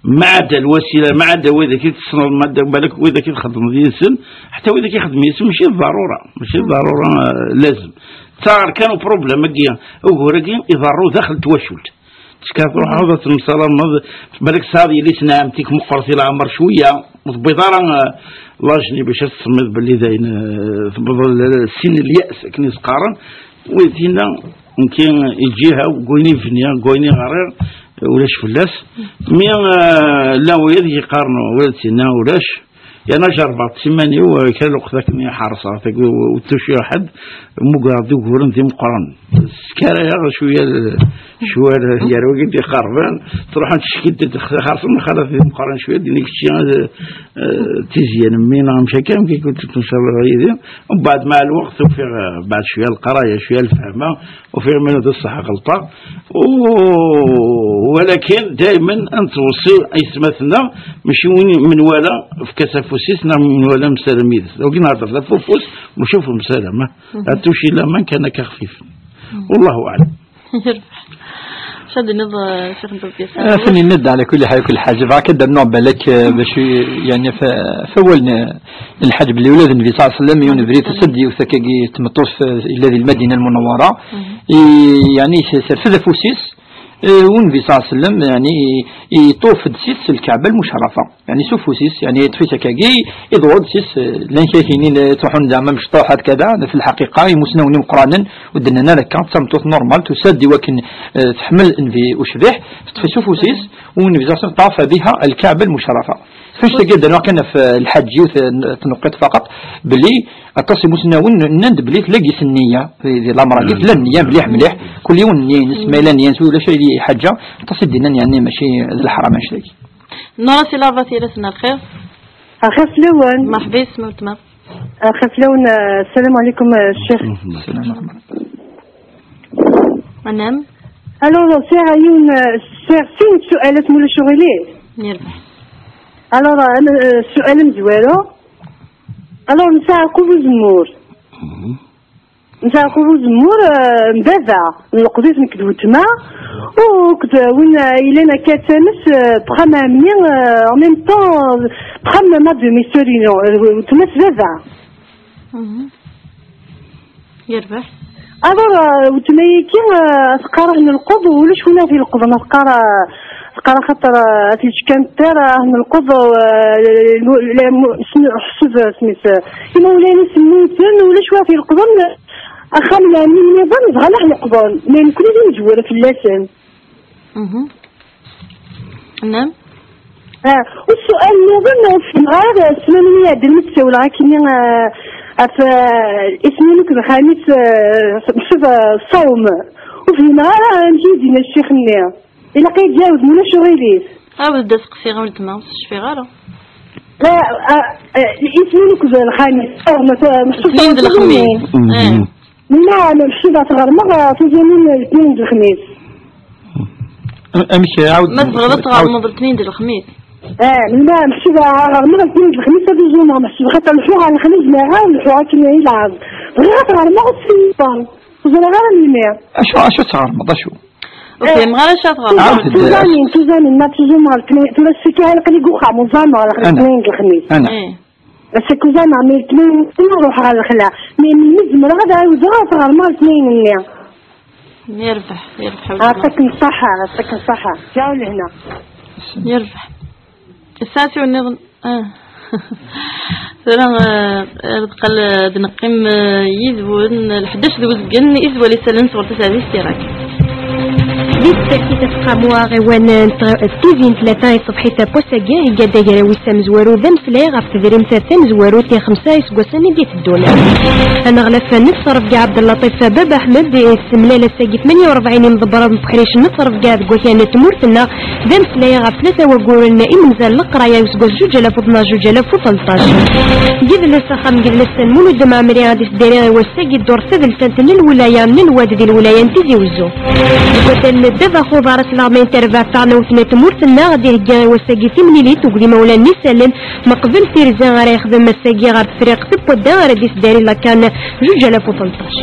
ما عدا الوسيلة، ما عدا وإذا كي تصنع، ما عدا بالك وإذا كي تخدم ذي السن، حتى وإذا كي يخدم يسن ماشي ضرورة، ماشي ضرورة، آه، لازم. صار كانوا بروبليم هكيا، وهو راكي يضروا داخل تواشولت. تشكى تروح عوضة المسألة، ما بالك صار يلي سنعمتك مقرتي العمر شوية، متبيضة راه، آه، لاجني باش تصمد باللي داين، آه، تبضل السن اليأس كني سقارن، ويتينا يمكن الجهة وكويني فنيا، كويني غرير، ولاش فلاس. مي، آه، لا ويد يقارنوا، ويد سينا ولاش. يعني جربت سيماني وكان الوقت ذاك إني حارس عرفتك وتوشي واحد مقرد وقورن ذي مقرن. سكارة يا شوية ال-، شوية ال-، يا روقي دي قربان. تروح أنت شكيت خاصة من خلاص ذي مقرن شوية دي نيك شي، آه، آه، تيزيان مينا مشا كام كي كنت تنشر الغيدي. ومن بعد مع الوقت وفي بعد شوية القراية، شوية الفهمة، وفي من هذا الصح غلطة. و-، ولكن دائمًا أن توصي أيسماتنا ماشي وين من ولا في كاسافوسيس، نعم من ولا مسالميد. لو كنا نهضر لا فوفوس، نشوف مسالمة. أتوشي لا من كان كخفيف. والله أعلم. شاد النظر شيخ نتوفيق. آه، ثاني ند على كل حال، كل حاجة. بعد كده النوع بالك، آه، باش ي-، يعني ف-، فولنا الحاج بلي ولاد النبي صلى الله عليه وسلم يون بريت سدي وثكاكي تمطوس، آه، إلى ذي المدينة المنورة. إي، يعني س-، سر فذا فوسيس، آه، والنبي صلى الله عليه وسلم يعني يطوف دسيس الكعبة المشرفة. يعني سوفوسيس، يعني يطفي سكاكي، يضوض سيس، آه، لان كاينين تروحون زعما مشطوحات كذا، في الحقيقة يموسنا وني مقرانن، ودنا لك كانت تمطوث نورمال، تسد وكن، آه، تحمل انفي وشبيح، تطفي سوفوسيس، والنبي صلى الله عليه وسلم طاف بها الكعبة المشرفة. فاش تقدر كان في الحج يوث تنقيط فقط، بلي التصي مسناون نند بلي تلاقي النية، في، في الأمر قلت لا النية مليح مليح، كل يوم النية نسمع لا نية نسوي ولا شيء حاجة، التصي دينا يعني ماشي الحرام اش تلاقي. نورا سي لافا سيرة سنا الخير. أخف لون. مرحبا، اسمه تمام. أخف لون، آه، السلام عليكم، آه، الشيخ. السلام عليكم. نعم. ألو، سي عيون، آه، سي عيون سؤالات مولا شغلي. يربح. ألو، راه أنا، آه، السؤال مزوالو. ألو، نساء كوبو زمور. نساء كوبو زمور، آه، مبابا. نقضيت نكد وتما. وكد وين إلينا كاتمس، آه، بخام عمي، آه، en même temps، بخام ما دو ميسورينو، آه، وتمس بابا. يربح. أضر، آه، وتميكي، آه، تقرا نلقض ولاش ولا في القض، ما تقرا، تقرا خاطر، آه، في كان ترى، آه، نلقض، آه، لا، لا، لا، م-، سن-، حسب سميت، آه، إما ولا سميتن ولا شوية في القضن، أخام لا، من نظام زغال على القضن، ما يمكن لي نجور في اللسان. نعم. آه، والسؤال الأول، في نهار السمانية ديال المستوى، لكن، آه، في الاثنين الخميس، آه، بسبب الصوم. وفي نهار، آه، نجي دينا الشيخ النية. إلا كيتجاوز من شو غيريس. Ɛawed-d aseqsi a weltma, ur s-cfiɣ ara. La, ah, ah, isem-inu akked lxamis. Ah, ma t-, ma t-, Isem-inu d lxamis. Mhm. Eh. Melmi ara nḥseb ad tɣermeḍ, ah, tuẓumin letniyen d lexmis. Am-, amek, ɛawed-, Ma tebɣiḍ ad tɣermeḍ letniyen d lexmis. Eh, melmi ara nḥseb ad ɣermeḍ letniyen d lexmis, ad uẓumeɣ, meḥsub xaṭer leḥḥuɣ ɣer lexmis, ma ara leḥḥuɣ akken i lɛeb. Bɣiɣ ad tɣermeḍ s-, Ur ẓriɣ ara melmi. Acu, acu tɣermeḍ, acu? Ur fhimeɣ ara acu ad tɣermeḍ. Ɛawed-d. Tuẓamin, tuẓamin, ma ttuẓumeɣ letnayen, tura ass-agi aql-i deg uxxam, uẓameɣ letnayen d lexmis. Ana. Eh. Ass-agi uẓameɣ, mi letnayen ur ruḥeɣ ɣer lexla. Mi, mi zemreɣ ad ɛiwdeɣ ad ɣermeɣ letnayen-nni. Yerbeḥ, yerbeḥ a weltma. Ɛṭiken ṣṣaḥa, ɛṭiken ṣṣaḥa. Jaw lehna. Yerbeḥ. Ass-a siwen nniḍen. Ah. Tura, eh, ad qqel, eh, ad neqqim, eh, yid-wen, eh, lḥdac d uzgen, i zwal isallen sɣur Tasaɛdit Tirak. Di tsertit Asqamu aɣiwan n tɣ-, Tizi n Tlata i tṣebḥit n wass-agi, iga-d agraw-is amezwaru d ameslay ɣef tedrimt tamezwarut i xemsa iseggasen i d-iteddun. Aneɣlaf Nefṣer Bga Ɛebdellaṭif Bab Aḥmed yessemlal ass-agi tmenya u rebɛin imḍebbren n uḥric Nefṣer Bga deg wakal n tmurt-nneɣ d ameslay ɣef tlata wagguren imenza n leqraya n useggas zuǧ alaf u tnac, zuǧ alaf u tleṭṭac. Deg yidles, axxam n yidles n Mulud Mɛemmri ad isdari i wass-agi ddurt tadelsant n lwilaya n Lwad di lwilaya n Tizi Wezzu. Deg waddal n ddabex uḍar aslaɣmayen tarbaɛt taɣelnawt n tmurt-nneɣ ad iheggi i wass-agi timlilit deg yimawlan n yisallen meqbel tirza ara yexdem ass-agi ɣer Tefriqt n wadda ara d-isdari lakan zuǧ alaf u tleṭṭac.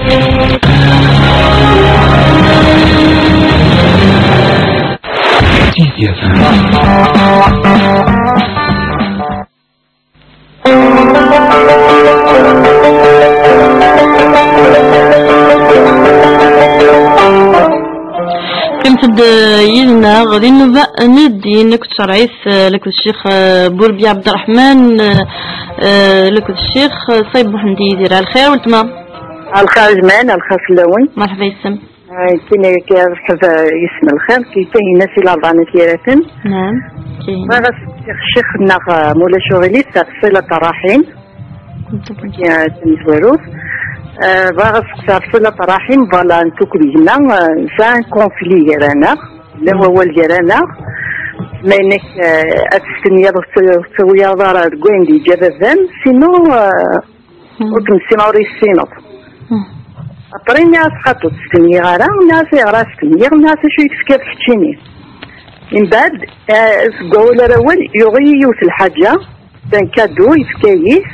Qqimet-d yid-neɣ di nnuba n ddin akked tcerɛit, eh, akked Ccix, eh, Burbi Ɛebderreḥman, eh, eh, akked Ccix, eh, Ṣayeb Muḥend Yidir. Ɛelxir weltma. Ɛelxir a gma, ɛelxir fell-awen. Merḥba yes-m. Eh, kini akka rḥeb, eh, yisem lxir, ki Kahina si Laṛebɛa n At Yiraten. Naam, Kahina. Bɣiɣ ad s-ssiɣ ccix-nneɣ, eh, ma ulac uɣilif, ɣef ṣilat ṛṛaḥim. Wagi, eh, tamezwarut. Eh, bɣiɣ ad s-ssiɣ ɣef ṣilat ṛṛaḥim, voilà, nekk akked gma, eh, nesɛa un conflit gar-aneɣ, yella wawal gar-aneɣ. Ma inek, eh, ad testenyaḍ, ur tt-, ur tettawiyaḍ ara deg wayen d-yeǧǧa baba-m, sinon, eh, ur kem-ssineɣ, ur yi-tessineḍ. Après, nniɣ-as xaṭi ur tt-stenyiɣ ara, nniɣ-as ayɣer ara stenyiɣ, nniɣ-as acu i tefkiḍ keččini. Mbeɛd, eh, seg wawal ar awal, yuɣ-iyi yiwet lḥaǧa, d un cadeau, yefka-yi-t.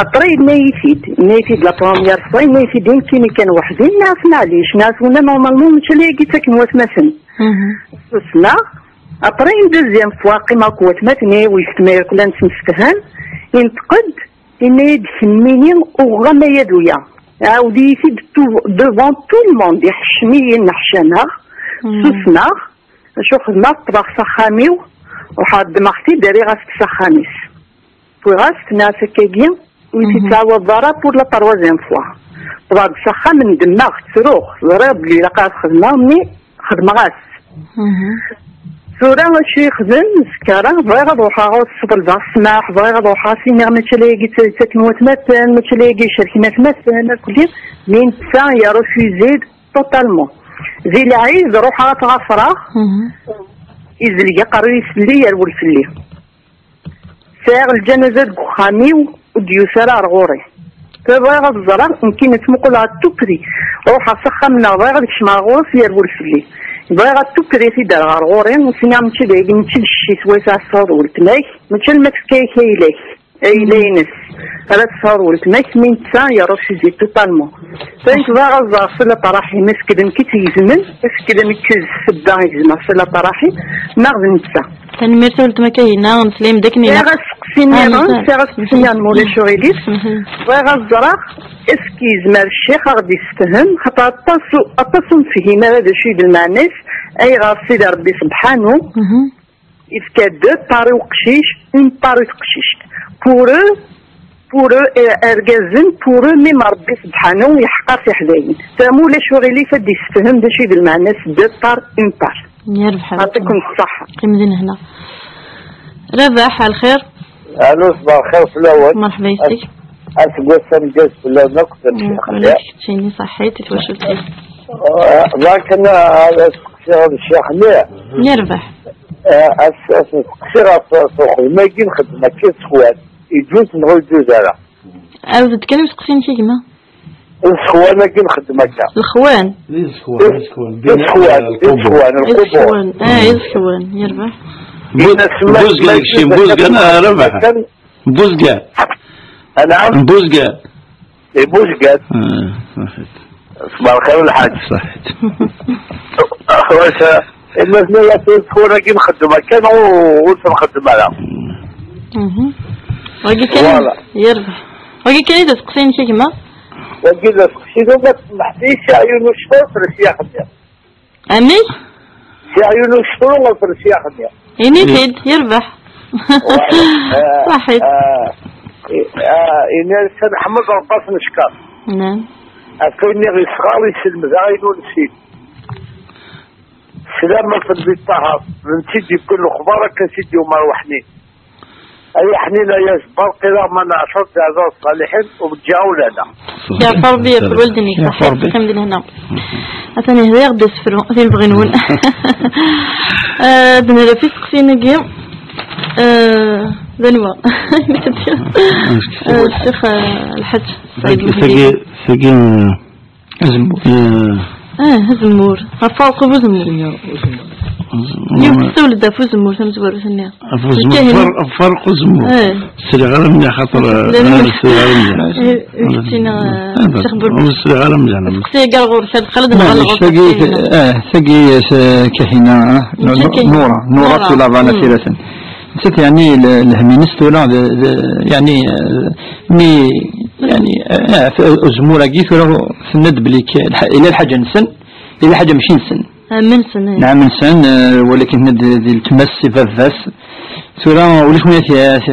Après, yenna-yi-t-id, yenna-yi-t-id la première fois, yenna-yi-t-id i nekkini kan weḥd-i, nniɣ-as maɛlic, nniɣ-as wina normalement mačči ala yagi i ttaken watmaten. Susmeɣ. Après, une deuxième fois, qqimeɣ akked watmaten-iw, yessetma yakk la nettemsefham, yenṭeq-d, yenna-yi-d kemmini uɣeɣ amayad-uya. Ɛawed-iyi-t-id tout, devant tout le monde, iḥeccem-iyi, nneḥcameɣ, susmeɣ, acu xedmeɣ, ṭṭbeɣ s axxam-iw, ruḥeɣ ddmeɣ-t-id, rriɣ-as-d s axxam-is. Wwiɣ-as-t, nniɣ-as akkagi, ur yi-t-id-tettɛawadeḍ ara pour la troisième fois. Wwḍeɣ-d s axxam, ndemmeɣ, ttruɣ, ẓriɣ belli ilaq ad xedmeɣ, mais xedmeɣ-as. Tura acu yexdem, zkara, bɣiɣ ad ruḥeɣ ad s-ḍelbeɣ ssmaḥ, bɣiɣ ad ruḥeɣ ad s-iniɣ mačči ala yagi tt-, ttaken watmaten, mačči ala yagi icerken atmaten, akk-, mais netta yerrefused totalement. Di lɛid, ruḥeɣ ad t-ɣafreɣ, izelg aqerruy-is fell-i, yerwel fell-i. Sɛiɣ lǧanaza deg uxxam-iw, ur d-yusi ara ɣer ɣur-i. Bɣiɣ ad ẓreɣ, nekkini ttmuquleɣ à tout prix. Ruḥeɣ s axxam-nneɣ, bɣiɣ ad kecmeɣ ɣur-s, yerwel fell-i. Bɣiɣ à tout prix ad t-id-rreɣ ɣer ɣur-i, s-nniɣ mačči d ayagi, mačči d cci-s, wa yesɛa tesɛuḍ weltma-k, mačči alma tefka-yak ayla-k, ayla-ines. Ara tesɛuḍ weltma-k, mi netta yerrefused totalement. Nekk bɣiɣ ad ẓreɣ ṣilat ṛṛaḥim, est-ce que d nekk i tt-igezmen, est-ce que d nekk i d ssebba i gezmeɣ ṣilat ṛṛaḥim, neɣ d netta? Tanemmirt a weltma Kahina, nesla-am-d akken ilaq. Sɛiɣ aseqsi nniḍen, sɛiɣ aseqsi nniḍen, ma ulac uɣilif. Bɣiɣ ad ẓreɣ, est-ce que yezmer ccix ad ɣ-d-yessefhem, xaṭer aṭas u-, aṭas ur nefhim ara d acu i d lmeɛna-s, ayɣer Sidi Ṛebbi sebḥanu yefka deux parts i uqcic, une part i teqcict. Pour eux, pour eux, eh, argazen, pour eux, même Ṛebbi sebḥanu yeḥqer tiḥdayin. Tura ma ulac uɣilif ad d-yessefhem d acu i d lmeɛna-s deux parts, une part. Yerbeḥ. Yeɛṭikum ṣṣeḥḥa. Qqim din hna. Rabaḥ, ɛelxir. Alo, ṣbaḥ lxir fell-awen. Merḥba yes-k. As-, aseggas ameggaz fell-awen akk, tamecṭuḥt. Ula d keččini, ṣaḥḥit, i twacult-ik. Eh, bɣiɣ kan ad asteqsiɣ ccix-nni. Yerbeḥ. As-, as-nesteqsi ɣef, ɣef uxeddim-agi nxeddem akka i ssexwan. Yeǧǧuz neɣ ur yeǧǧuz ara? Ɛawed-d kan isteqsiyen-ik a gma. Ssexwan-agi nxeddem akka. Lexwan. Di ssexwan, di ssexwan. Di ssexwan, di ssexwan, lqubur. Iẓekwan, ah, iẓekwan, yerbeḥ. Buzgan, kečči, Buzgan, ah, Rabaḥ. Buzgan. Anɛam? Buzgan. Di Buzgan. Ah, ṣaḥit. Ṣbaḥ lxir a lḥaǧ. Ṣaḥit. Xwas, imaten-agi tura-agi nxeddem akka, neɣ ur, ur t-nxeddem ara. Mhm. Wagi kan, voilà. Yerbeḥ. Wagi kan i d aseqsi-inek a gma? Wagi d aseqsi-inu, ma tsemḥeḍ-iyi, sɛiɣ yiwen ucefru, fres yaxeddi. Amek? Sɛiɣ yiwen ucefru, fres yaxeddi. Ini-t-id, yerbeḥ. Voilà. Ṣaḥit. Ah, ah, ini-as ad neḥmed Rebbi ad t-neckeṛ. Naam. Ɣef wayen i ɣ-yesɣer, yesselmed-aɣ ayen ur nessin. Slam a Fadli Ṭaher, d netta i d-yewwin lexbar akken s i d-yumer Weḥnin. Ay Ḥnin, ay ajebbar, qila ma neɛcer d ɛdad ṣaliḥin, u ǧǧiɣ ulana. Yeɛfa Rebbi, yeɛfa walden-ik, yeɛfa ṣaḥit, Rebbi. Qqim di lehna. Atan ihda-yaɣ-d asefru, tin bɣin-wen. Eh, ad nref isteqsiyen-agi. Eh, d anwa? Eh, Ccix, eh, Lḥaǧ Saɛid Tagi, Mehdi. Tagi, tagi, eh, Azemmur. Eh. Ah, azemmur. Ɣef uɛeqqa n uzemmur. Yiwet tessawel-d ɣef uzemmur tamezwarut-nni. Ɣef uzemmur, Lkahin. Ɣef uɛeqqa n uzemmur. Eh. Sliɣ ara mliḥ, xaṭer, eh, sliɣ ara mliḥ. Eh, eh, keččini, eh, Ccix Burbu. Ur sliɣ ara mliḥ. Asteqsi-agi ar ɣur-k, ad xaled neɣ ɣur-k. Tagi, eh, tagi, eh, Kahina, eh, Nura, Nura, Nura. Tulabana, mm. Tiratan. Nettat, yeɛni, le-, lhemm-ines tura, d, d, yeɛni, eh, mi, yeɛni, eh, eh, uzemmur-agi tura tenna-d belli k-, lḥa-, yella lḥaǧa-nsen, yella lḥaǧa mačči-nsen. Am-nsen, eh. Nɛam-nsen, eh, walakin tenna-d di letma-s i baba-s. Tura ulac win i t-, t-,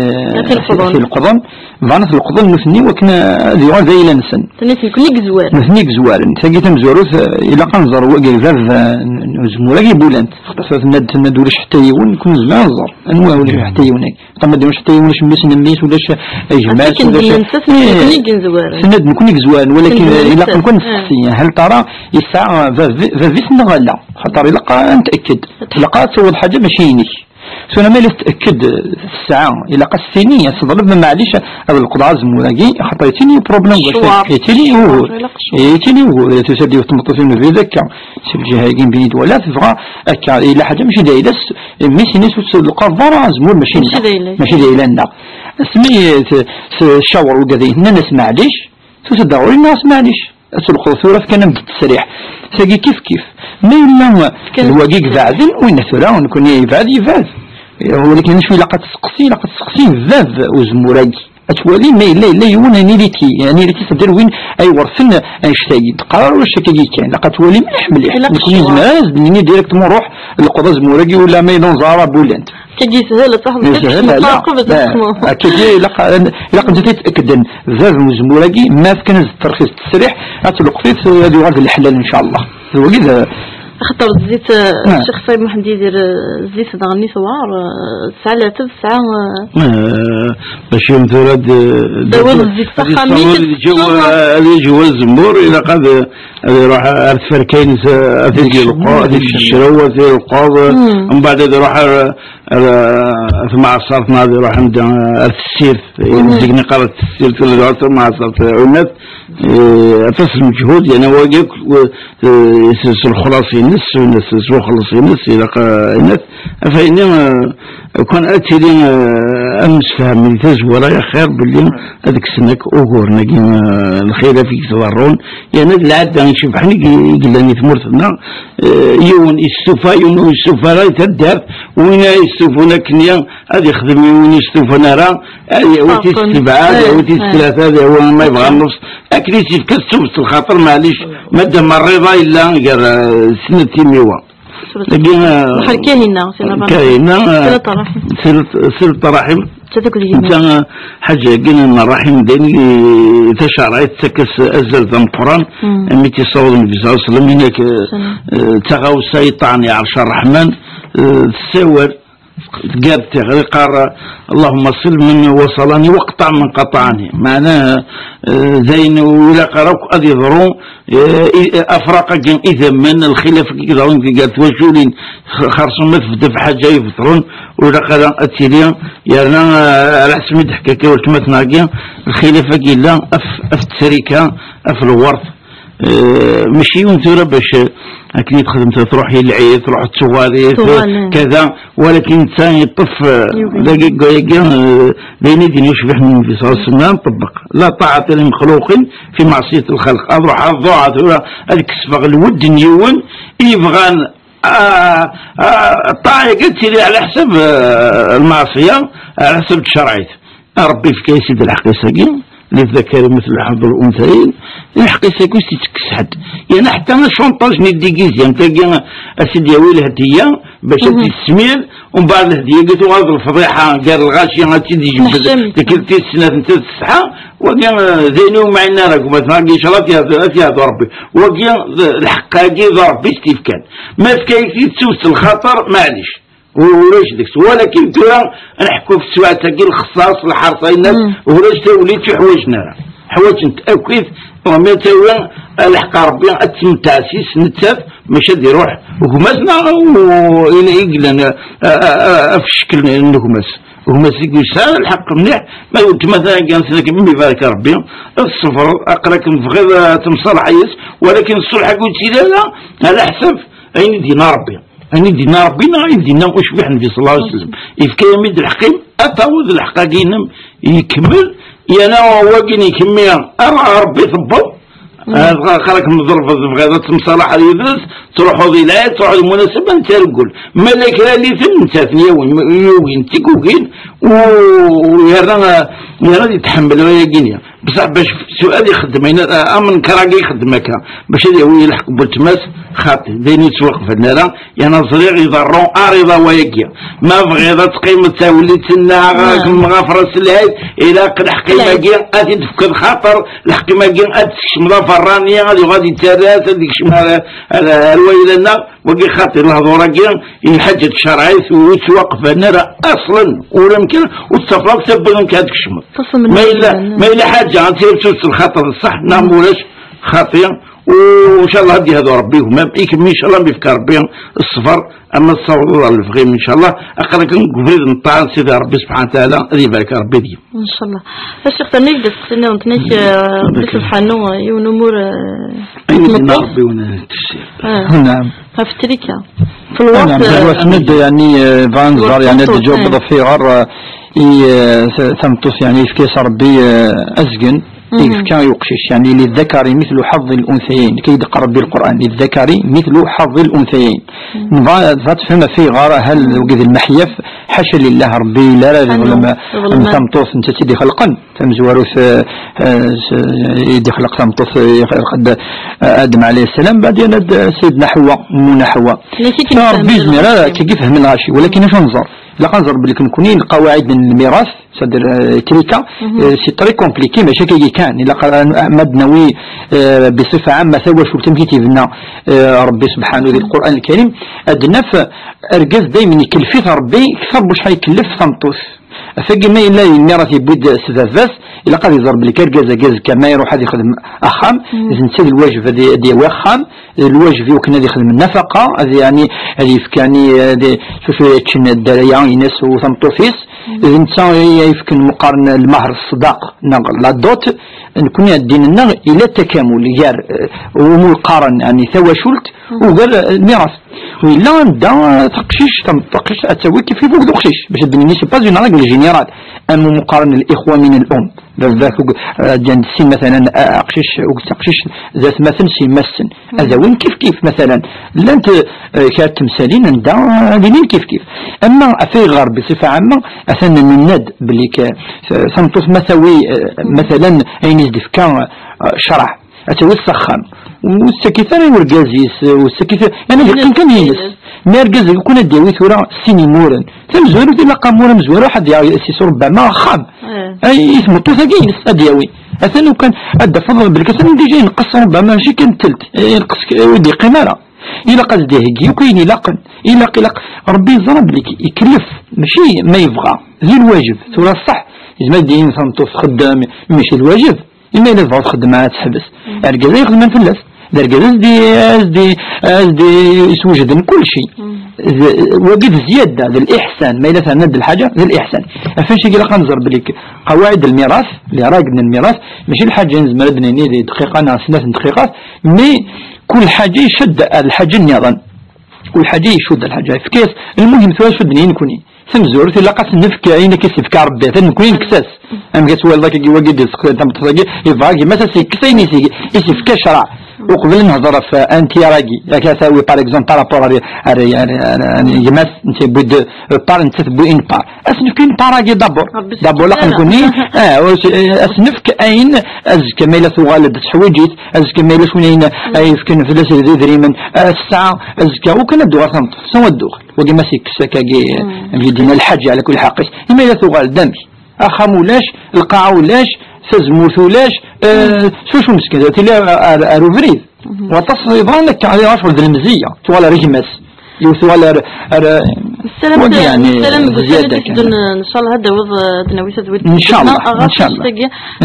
t-ileqḍen. Bɣan ad t-leqḍen nutni wakken ad yuɣal d ayla-nsen. Tenna-d nekkni i yezwaren. Nutni i yezwaren. Tagi tamezwarut, eh, ilaq ad nẓer wagi d bab, eh, n, n uzemmur-agi n Bulant. Xaṭer tenna-d, tenna-d ulac ḥetta yiwen, nekkni nezmer ad nẓer. Anwa ulac ḥetta yiwen-agi? Xaṭer ma d-ulac ḥetta yiwen, ulac mmi-s n mmi-s, ulac gma-s, ulac. Akken d-nnan nettat, eh, nekkni i yezwaren. Tenna-d nekkni i yezwaren, walakin, eh, ilaq nekkni ad nesteqsi, hal tara yesɛa bab-, bab-is neɣ ala? Xaṭer ilaq ad ntakked. Ilaq ad taweḍ ḥaǧa mačči inek. Tura ma yella tetked tesɛa, ilaq ad s-tini, ad teḍleb, ma maɛlic, ad leqḍeɣ azemmur-agi, xaṭer yettini problem, ccwar. Yettini ugur. Ilaq ccwar. Yettini ugur. Tusa-d yiwet tmeṭṭut n ubrid akka, si lǧiha-agi n Bini Dwala, tebɣa akka, yella ḥaǧa mačči d ayla-s, mmi-s ini-s ur tleqqaḍ ara azemmur, mačči d ayla-s. Mačči d ayla-nneɣ. Asmi t-, s-, cawer ugad-nni, nnan-as maɛlic, tusa-d ɣur-i, nniɣ-as maɛlic. Ad tleqḍeḍ tura, fkan-am-d ttesriḥ. Tagi kif kif. Ma yella d wagi ibeɛden, winna tura, nekkni yebɛed, yebɛed. Walakin acu ilaq ad tseqsi, ilaq ad tseqsi bab uzemmur-agi. Ad twali ma yella, yella yiwen n iriki, n iriki, c'est-à-dire win ay iwerten annect-agi. Teqqar ulac akkagi kan. Ilaq ad twali mliḥ, mliḥ. Ilaq nekkni ccwar. Nezmer ad as-d-nini directement ruḥ leqḍ azemmur-agi, wala ma yella unẓar ara Bulant. Akkagi yeshel, ad tṛuḥeḍ. Yeshel, ad tṛuḥeḍ. Akkagi ilaq, ilaq ad t-id-akkden bab n uzemmur-agi, ma fkan-as-d ttesriḥ, ad tleqḍ-it, ad yuɣal d leḥlal, ncallah. D wagi d. Axaṭer zzit, eh, Ccix Ṣayib Muḥend Yidir, eh, zzit daɣen i tewɛer, eh, tesɛa leɛtab, tesɛa, eh, eh, bac yum tura d, d, tawiḍ zzit s axxam-ik, ad yeǧǧ, ad yeǧǧ azemmur, ilaq ad, ad iruḥ ar tferka-ines, ad t-id-yelqeḍ, ad t-id-yecrew, ad t-yelqeḍ, mbeɛd ad iruḥ ar, ar, ar tmeɛṣert, neɣ ad iruḥ anda, ar tessirt, deg neqqar tessirt, ula d ar tmeɛṣert, ɛunat, eh, aṭas n lmeǧhud, yani, wagi akk, eh, s, s lexlaṣ-ines, s, s uxelleṣ-ines, ilaq, eh, inat, ɣef ayen, eh, kan ad tili, eh, ad nemsefham di tazwara, axir belli ad kksen akk uguren-agi, eh, lxilaf i yettḍerrun, yerna d lɛadda icebḥen i, i yellan i tmurt-nneɣ, eh, yiwen yestufa, yiwen ur yestufa ara i taddart, win ara yestufun akken ad yexdem, yiwen ur yestufan ara, ad yawi tis-sebɛa, ad yawi tis-tlata, ad yawi ma yebɣa nnefs, akken i s-yefka s tuget n lxaṭer, maɛlic, madam rriḍa yella gar, eh, snat timiwa. Dagi, eh, bḥal Kahina, Kahina, eh, Silat Ṛaḥim. Silat, Silat Ṛaḥim. Netta, eh, ḥaǧa-agi n Ṛaḥim, d ayen i tacerɛit tettak-as azal d ameqqran, mm, imi tt-yessaweḍ Nnbi ṣella Llahu ɛalayhi wa sallam, inak, eh, eh, d taɣawsa yeṭṭɛen iɛerc Ṛṛeḥman, eh, tessawal, Tgar tiɣri qqar: "Allahumma sil min wasalani waqta' min qata'ani." Meɛnaha, eh, d ayen ur ilaq ara akk ad yeḍru, eh, i, afraq-agi, idammen, lxilaf-agi yeḍrun gar twaculin, x-, xerṣum ma tebda ɣef ḥaǧa ibeṭṭlen, ur ilaq ara ad tili, yerna, eh, ala ḥseb mi d-teḥka akka weltma-tneɣ-agi, lxilaf-agi yella af, af tesrika, af lweṛt, Eh, mačči yiwen tura bac, eh, akken i txedmeḍ, truḥ i lɛid, truḥ d tuɣalin, tuɣalin. Kada, walakin netta yeṭṭef, eh, dagi, dagi, eh, d ayen i d-yenna ucbiḥ n Nnbi ṣalla Llahu ɛalayhi wa sallam, ṭebbeq. لا طاعة لمخلوق في معصية الخالق. Ad ruḥeɣ ad ḍuɛeɣ tura, ad kesbeɣ lwedd n yiwen i yebɣan, ah, ah, ṭṭaɛa-agi ad tili ɛla ḥsab, eh, lmeɛṣiya, ɛla ḥsab tcerɛit. Ṛebbi yefka-yas-id lḥeqq-is-agi, للذكر مثل حظ الأنثيين, lḥeqq-is-agi ur s-ittekkes ḥedd. Yerna ḥetta acunṭaj-nni n déguisé, am tagi, a s-id-yawi lhediyya bac ad tt-yesmir, umbeɛd lhediyya-agi tuɣal d lefḍiḥa gar lɣaci, ad tt-id-ijebbed tikkelt tis snat, netta d ṣṣeḥḥa, wagi, eh, d ayen ur mɛin ara gma-tneɣ, agi, ncallah ad t-yehdu, ad t-yehdu Ṛebbi. Wagi, d, lḥeqq-agi d Ṛebbi i s-t-ifkan. Ma yefka-yak-t-id s lxaṭer, maɛlic. Ulac deg-s. Walakin tura ad nḥekku ɣef teswiɛt-agi, lexṣaṣ, lḥerṣ, aynas, ulac tawlit ur ḥwaǧen ara. Ḥwaǧen-t akkit, ma tawi lḥeqq Ṛebbi ad temtaɛsis nettat, maca ad iruḥ gma-s neɣ u-, i, i yellan, a, a, a, ɣef cckel n gma-s. Gma-s i yesɛa lḥeqq mliḥ, ma d weltma-s-agi, ad s-nini, mi ibarek Ṛebbi, ad tṣebreḍ, aql-ak tebɣiḍ ad temṣalaḥ yis, walakin ṣṣulḥ-agi ur yettili ara ɛla ḥsab ayen i d-yenna Ṛebbi. Ayen i d-yenna Ṛebbi neɣ ayen i d-yenna ucbiḥ Nnbi ṣalla Llahu ɛalayhi wa sallam. Yefka-yam-id lḥeqq-im, ad tawiḍ lḥeqq-agi-inem ikemmel, yerna wagi ikemmi ar Ṛebbi tewweḍ. Ad ɣ-, ɣer-k meḍleb tebɣiḍ ad temṣalaḥeḍ yid-s, truḥeḍ i lɛid, truḥeḍ i lmunasaba, netta ireggel. Ma la kra n yiten, netta ad ten-yawi, yugin, d tigugin, u yerna, yerna ad yetḥemmel ayagi-nni. Bṣaḥ bac su-, ad ixeddem ayen, a, am nekk ragi ixeddem akka, bac ad yawi lḥeqq n weltma-s, xaṭi, d ayen ur ttwaqbalen ara, yerna ẓriɣ iḍerru ar iḍ wayagi. Ma bɣiḍ ad teqqimeḍ d tawlit-nneɣ, ɣef ras lɛid, ilaq lḥeqq-im-agi ad t-id-tefkeḍ, xaṭer lḥeqq-im-agi ad t-tkecmeḍ aberrani, ad yuɣal yettarra-t, ad yekcem ar, ar, ar wayla-nneɣ. Wagi xaṭi, lehdur-agi, i lḥaǧa n tcerɛit ur ttwaqbalen ara aṣlen, ur amkan, ur tettafeḍ ara tawwurt amkan ad tkecmeḍ. Ma yella, ma yella ḥaǧa ad tt-, ad tt-, s lxaṭer d ṣṣeḥ, neɣ ma ulac, xaṭi, u ncallah ad yehdu Ṛebbi gma-m, i kemm ncallah mi yefka Ṛebbi ṣṣber, ama tessawḍeḍ ɣer lebɣi-m ncallah, aql-ak deg ubrid n ṭṭaɛa n Sidi Ṛebbi subḥanahu wa taɛala, ad ibarek Ṛebbi deg-m. Ncallah. A Ccix, terna-k-d asteqsi-nniḍen, tenna-k, eh, Ṛebbi subḥanu, eh, yiwen umur, eh, ayen i d-yenna Ṛebbi wen tefsir. Ah. Naɛam. Ɣef trika. Fi lweqt, naɛam, eh, terwa-ten-id, yani, eh, bɣa nẓer, yani, ad d-ǧawbeḍ ɣef ayɣer, eh, i, eh, ta-, tameṭṭut, yani, yefka-yas Ṛebbi, eh, azgen, i yefka i uqcic, yani, للذكر مثل حظ الأنثيين, kay d-yeqqar Ṛebbi Lqur'an, للذكر مثل حظ الأنثيين. Nebɣa ad tefhem ɣef ayɣer, hal deg lmeḥyaf, ḥaca lillah, Ṛebbi ila ara ad iḍlem am tameṭṭut, netta i tt-id-ixelqen. Tamezwarut, eh, eh, s-, i d-ixleq tameṭṭut, eh, ixleq-d, eh, Adem alayhi ssalam, baɛdin ad, eh, Sidna Ḥewwa, Mmuna Ḥewwa. Ṛebbi yezmer ara, akka i fehhmen lɣaci, walakin acu nẓer? Ilaq ad nẓer belli nekkni lqawaɛid n lmiras, c'est-à-dire, eh, trika, eh, c'est très compliqué, mačči akka kan. Ilaq ara n-, ma d-nawi, eh, بصفة عامة tawacult amek i t-yebna, eh, Ṛebbi subḥanahu di Lqur'an Lkarim, ad naf argaz daymen ikellef-it Ṛebbi kter n wacḥal ikellef tameṭṭut. Tagi ma yella yenna-t yewwi-d s baba-s, ilaq ad iẓer belli argaz-agi azekka ma iruḥ ad ixdem axxam, d netta d lwajeb ad, ad yawi axxam, d lwajeb i wakken ad ixdem nnafaqa, ad, yani, ad yefk, yani, ad, s wacu ara ččen dderya-ines u tameṭṭut-is, d netta i yefken meqqar n lmahr, ṣṣdaq, neɣ la dot. Nekkni ddin-nneɣ ila takamul gar, eh, umi qqaren, yani, tawacult, ugar, eh, lmiras. Yella anda taqcict, tam-, taqcict ad tawi kif kif akked uqcic, bac ad d-nini c'est pas une règle générale. Am umi qqaren الإخوة من الأم. Baba-k ug-, eh, ǧǧan-d sin, مثلا, eh, aqcic, ug-, taqcict d atmaten s yemma-s-sen. Ad awin kif kif, مثلا. Llant, eh, kra n temsalin anda ad ilin kif kif. Ama ɣef ayɣer, بصفة عامة, atan nenna-d belli k-, tameṭṭut ma tawi, eh, مثلا, ayen i s-d-ifka, eh, ccreɛ, ad tawi s axxam. Ur tettak ara i urgaz-is, ur tettak ara, yani, ad yeqqim kan yines. Mi argaz-agi kun ad d-yawi tura sin imuren. Tamezwarut, ilaq amur amezwaru ad yawi s-, s-, rubbama axxam. Ay, i tmeṭṭut-agi ines ad d-yawi. Atan ukan ad d-tafeḍ belli atan déjà yenqes rubbama mačči kan telt. Eh, yenqes k-, ur d-yeqqim ara. Ilaq ad d-iheggi akk ayen ilaqen. Ilaq, ilaq. Rebbi yeẓra belli k-, ikellef, mačči ma yebɣa. D lwajeb. Tura ṣṣeḥ, yezmer ad d-yini tameṭṭut txeddem, mačči d lwajeb. Imi yella tebɣa txeddem, ad teḥbes. Argaz ay ixedmen fell-as. D argaz as-d-, as-d-, as-d-yeswejden kulci. D, wagi d zzyada, d liḥsan, ma yella terna-d lḥaǧa, d liḥsan. Ɣef wannect-agi ilaq ad nẓer belli k-, qawaɛid lmiras, les règles n lmiras, mačči lḥaǧa nezmer ad d-nini di dqiqa neɣ snat n dqiqat, mais kul ḥaǧa icud ar lḥaǧa nniḍen. Kul ḥaǧa icud ar lḥaǧa. Efk-as, lmuhim tura cudden-iyi nekni. Tamezwarut ilaq ad s-nefk ayen akka i s-yefka Rebbi, atan nekni nekkes-as. Amek ad twaliḍ akka wagi d-yesteqsa tameṭṭut-agi, yebɣa gma-s ad s-yekkes ayen i s-, i s-yefka ccreɛ. Uqbel ad nehḍer ɣef un tiers-agi, akka tawi, par exemple, par rapport ar, ar, ar, ar, ar gma-s, netta yewwi-d, euh, part, netta tewwi une part. Ad s-nefk une part-agi d'abord. D'abord, laqen nekni, ah, ur s-, eh, ad s-nefk ayen, azekka ma yella tuɣal-d teḥwaǧ-it, azekka ma yella cwin ayen ay yefkan fell-as d idrimen, ah, tesɛa, azekka, u kan ad d-tuɣal tameṭṭut, s ad d-tuɣal. Wagi ma s-yekkes akkagi, amek i d-yenna, lḥaǧa, ala kul ḥaq-is. Imi ara tuɣal d amek? Axxam ulac, lqaɛa ulac, tazemmurt ulac, eh, s wacu meskin, tili ar, ar, ar ubrid. Waṭas yeḍran akka, ɣas ur d lemziyya, tuɣal ar gma-s. Yiwet tuɣal ar, ar, nessaram, wagi, yeɛni, nessaram deg ussan zzyada kan. Ncallah ad d-nawi tadwilt. Ncallah, ncallah.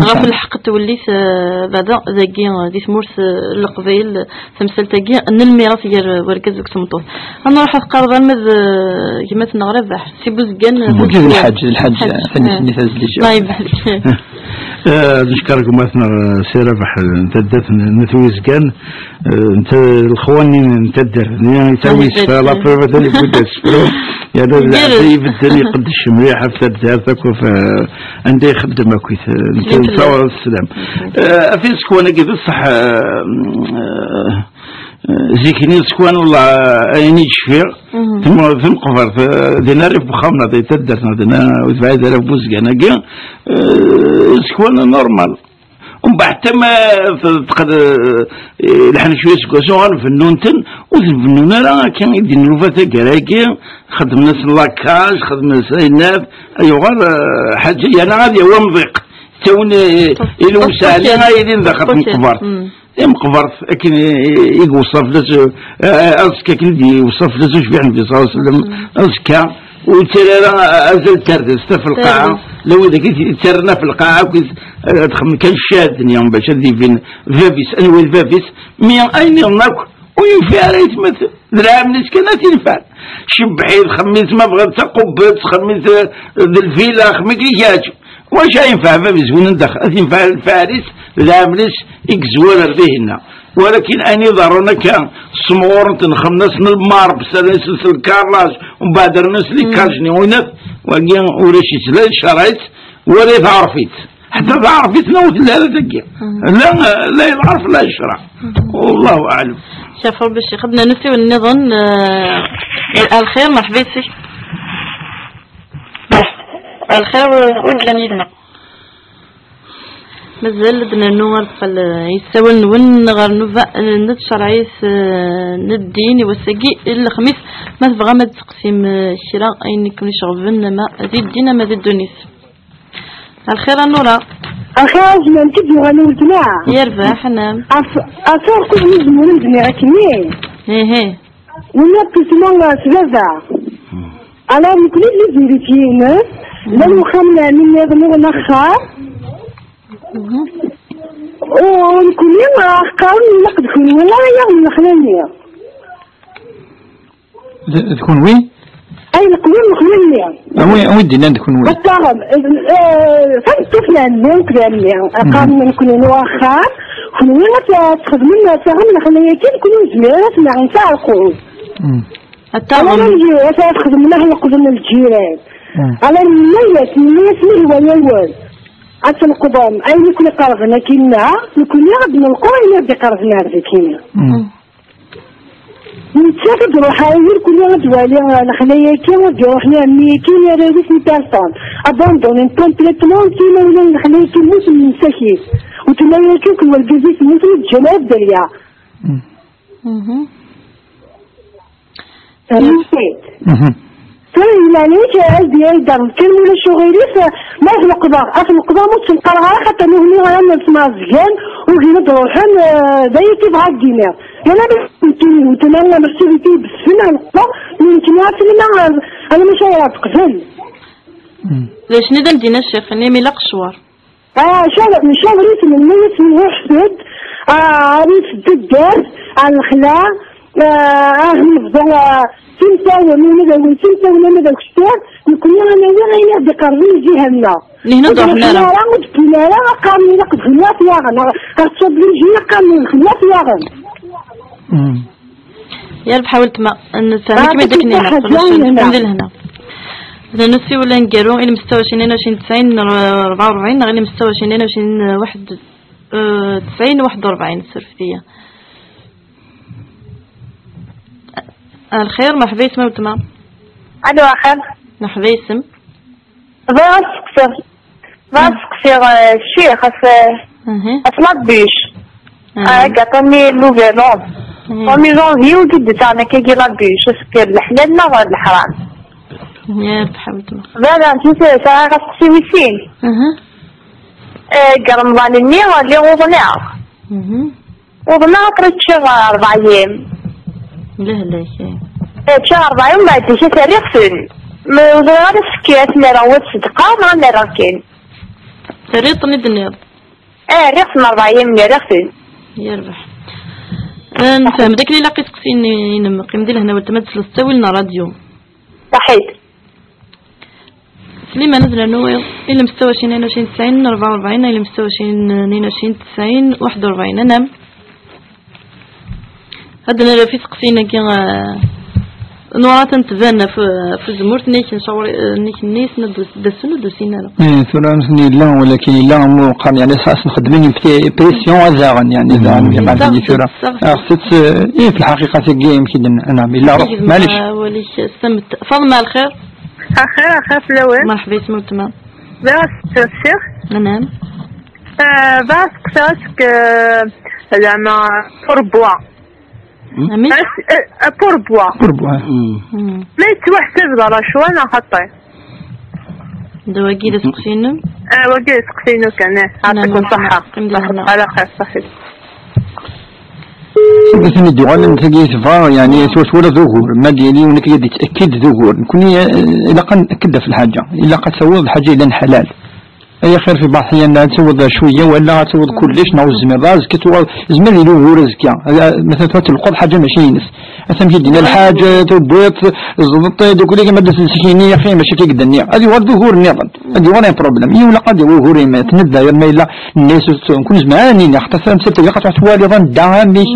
Ɣef lḥeqq twellit, eh, beɛda dagi, eh, di tmurt, eh, n Leqbayel, tamsalt-agi n lmiras gar wergaz akked tmeṭṭut. Ad nruḥ ad teqqareḍ arma d, eh, gma-tneɣ Rabaḥ, si Buzgan, eh, Buzgan. D lḥaǧ, d lḥaǧ, tanemmirt-nni tazlit. Allah ibarek. Eh, neckeṛ gma-tneɣ, eh, Si Rabaḥ, eh, n taddart n, n At Wizgan, eh, n ta-, lexwani n taddart-nni, yettawi isefra, la preuve, atan yewwi-d asefru, yerna d lɛebd ibedden, iqeddec mliḥ ɣef taddart akk, ɣef, eh, anda ixeddem akkit, eh, netta, sslam. Eh, ɣef isekwan-agi d ṣṣeḥ, eh, eh, zik-nni isekwan, wallah, ayen i d-cfiɣ, tm-, tmeqbert, eh, dinna rrif n uxxam-nneɣ, di taddart-nneɣ, dinna ur tebɛid ara ɣef Buzgan-agi, eh, isekwan normal. Umbeɛd, ḥtta ma t-, teqd-, eh, lḥan cwiya seg wass, uɣalen bennun-ten, ur ten-bennun ara akken i d-nnuba taggara-agi, xedmen-asen la cage, xedmen-asen ayennat, ay uɣal, eh, ḥaǧa, yerna ad yawi amḍiq. Ttawin, eh, i lewseɛ-nni ay yilin daxel tmeqbert. Imeqbert, akken i, i, i iweṣṣa fell-as, eh, aẓekka akken i d-iweṣṣa fell-as ucbiḥ n Nnbi ṣalla Llahu ɛalayhi wa sallam, aẓekka, ur yettara ara azal n tardest ɣef lqaɛa, la wid-agi yettarran ɣef lqaɛa akkit, eh, ad xemmen kan ccad-nni bac ad d-ibin bab-is, anwa i d bab-is, mi ayen nniḍen akk ur yenfiɛ ara yetma-t, d lɛamel-is kan ad t-yenfeɛ. Cebbeḥ-it, xemmem-it, ma bɣiḍ d taqubbelt, xemmem-it, eh, d lvila, xemmem-it i k-yeɛǧeb. Wacu ad yenfeɛ bab-is win n daxel? Ad yenfeɛ lfaɛl-is, d lɛamel-is i yezwar ar dihinna. Walakin ayen iḍerrun akka, ssemɣuren-ten, xemmen-asen lmarb, ssersen-asen lkarlaǧ, umbeɛd rnan-as les cages-nni, winat, wagi ulac-itt la di ccṛeɛ-is, wala i tɛerf-itt. Ḥetta tɛerf-itt neɣ ur telli ara dagi. La, la i lɛerf, la i ccṛeɛ. Wallahu aɛlam. Caf Rebbi ccix, ad d-nernu usiwel nniḍen, eh, lxir, merḥba yes-k. Lxir, wi yellan yid-neɣ? Mazal ad d-nernu ar deqqal, eh, yessawal-nwen ɣer nnuba, eh, n tcerɛit, eh, n ddin i wass-agi n lexmis. Ma tebɣam ad d-teqsim, eh, kra ayen i ken-iceɣben, ama di ddin ama di ddunit. Lxir a Nura. Lxir a Zman, kif yuɣal weltma? Yerbeḥ, anam. Af-, affaire kul mi zemren zmiɣ akken-nni. Ihi. Nniɣ-d tusma s baba. Alors, nekkni d liziritiyen-ines, llan wexxam n ɛemmi nniḍen ur nexxar. U nekkni, qqaren ilaq d kunwi ara yaɣen lexla-nni. D, d kunwi? Ay, nekkni, nekkni-nni. Awi, awi d-innan d kunwi. Qqaren, eh, tameṭṭut n ɛemmi akked ɛemmi. Qqaren nekkni n wexxam, kunwi ad txedmem, ad taɣem lexla-yagi, nekkni ur nezmir ara ad t-naɣ, ntaɛqu. Ad taɣem. Ala, ad txedmem aḥna uqbel n lǧiran. Ala, nenna-yas, nenna-yas ma yehwa-yawen ad tleqḍem ayen i ken-iqerben akkinna, nekkni ad d-nelqu ayen i ɣ-d-iqerben ar dikkinna. Nettat ad d-ruḥ ayen i kunni ad d-wali lexla-yagi, ad d-iruḥ i ɛemmi-yagi, i arraw-is n personne. Abandonné complètement, imawlan lexla-yagi mmuten msakit. U tuma-yagi akked wergaz-is mmuten ur d-ǧǧan ara dderya. Mhm. Fehmem-t-id? Mhm. Tura yellan-ik, ad d-, ad d-yerr kan, ulac uɣilif, ma ad leqḍeɣ, ad leqḍeɣ, ma ur tt-leqqreɣ ara, xaṭer nutni ara nsemɛezgen, ugin ad d-ruḥen, eh, d aya i tebɣa ad d-iniɣ. Yal amek nekkini, nekkini, ma ssibit-iyi besfen, ad leqḍeɣ, nekkini, alamma, alamma acu ara d-qbel. D acu i d am-d-yenna ccix-nni mi ilaq ccwer? Ah, cawer-, cawer-iten, nna-yasen ruḥet-d, ah, ar yif taddart, ar lexla, ah, ah, nebḍu, ah, timtawen, win ad awin timtawen, ama d akessar, nekkni ad nawi ayen i ɣ-d-iqerben i zzih-nneɣ. Nihna ur d-ruḥen ara. Ur d-ruḥen ara, ur d-wwin ara, qqaren ilaq d kenwi ad t-yaɣen, ɣer ttoblinji qqaren d kenwi ad t-yaɣen. Mm. Yerbeḥ a weltma, nfehmek-d akken ilaq, ulac, neqqim di lehna. Nsiwel aneggaru, ilem ستة وعشرين اثنين وعشرين تسعين أربعة وأربعين neɣ ilem ستة وعشرين اثنين وعشرين واحد، آه، تسعين واحد وأربعين، surfet-iyi. الخير، مرحبا يسمى weltma. ألو، أخير. مرحبا يسم. Bɣiɣ ad seqsiɣ, bɣiɣ ad seqsiɣ, eh, ccix, ɣef, eh, ɣef la bûche. Ah, gâteau-nni n Nouvel An. Premier janvier ur d-ittaɣen akkagi la bûche, est-ce que d leḥlal neɣ d leḥram? Bɣiɣ ad seqsiɣ wis sin. Eh, deg Remḍan-nni, lliɣ uḍneɣ. Uḍneɣ après ččiɣ rebɛa yim. Lehlak, eh. Eh, ččiɣ rebɛa yim, mbeɛd zik rriɣ-ten. Ma ur ẓriɣ ara s-, ad ten-rreɣ wa d ṣṣedqa neɣ ad ten-rreɣ kan. Terriḍ-ten i d-tenniḍ? Eh, rriɣ-ten rebɛa yim-nni, rriɣ-ten. Yerbeḥ. Eh, nefhem d akken ilaq iseqsiyen-inem. Qqim di lehna weltma ad tesleḍ ttawil n ṛṛadyu. Saḥit. Sliman, ad nernu wayeḍ. Ilem ستة وعشرين اثنين وعشرين تسعين أربعة وأربعين, ilem ستة وعشرين اثنين وعشرين تسعين واحد وأربعين. Anam. Ad nara fi teqsiyin-agi, eh, Nura, ad tban ɣef, ɣef uzemmur, nnek n cawri, eh, nnek n yis, n d-, d-, d-, d-usin ara. Eh, tura, nsen yella, walakin yella, am uqam, yani, xas nxeddem une pré-, pression, ad daɣen, yani, daɣen, mm, di ɣer tura. Ɣef tet, eh, eh, fi lḥaqiqa, tagi, yemkin, naam, yella, ruḥ, maɛlic. Walik, samet. Faḍma, lxir? Axir, axir fell-awen. Merḥba, isem weltma. Bɣiɣ ad s-ttafsiɣ. Anam. Eh, bɣiɣ ad s-qqseɣ ask, eh, zeɛma, pourboire. Amek? As-, eh, eh, pourboire. Pourboire. Mm. Ma yettwaḥsab d racwa neɣ xaṭi? D wagi d aseqsi-inem? Eh, wagi d aseqsi-inu kan, eh. Ɛṭikum ṣṣeḥḥa. Qqim di lehna. Ala xir, ṣaḥit. Seg akken i d-yuɣalen tagi tebɣa, yani, swaswa d ugur. Ma d-yili yiwen akka ad yettأكد d ugur. Nekni, eh, ilaq ad نأكد ɣef lḥaǧa. Ilaq ad tawiḍ lḥaǧa yellan ḥalal. Ay axir fi baḥ yan ad tawiḍ cwiya wala ad tawiḍ kullec neɣ ur tezmireḍ ara, azekka tuɣal, zmer yili ugur azekka. Ala, مثلا تلقط حاجة ماشي ينس. Atan ki d-yenna lḥaǧ, tewwiḍ, ẓḍeṭ, dukli ma d-as-d-sikini, axi, mačči akka i d-nniɣ. Ad yuɣal d ugur nniḍen. Ad yuɣal un problème. Yiwen laqad yuɣal ugur imat, nedda, yerna yella nnes, kun zmer ara nini, xaṭer tamsalt-agi, xaṭer twaliḍ anda, amek,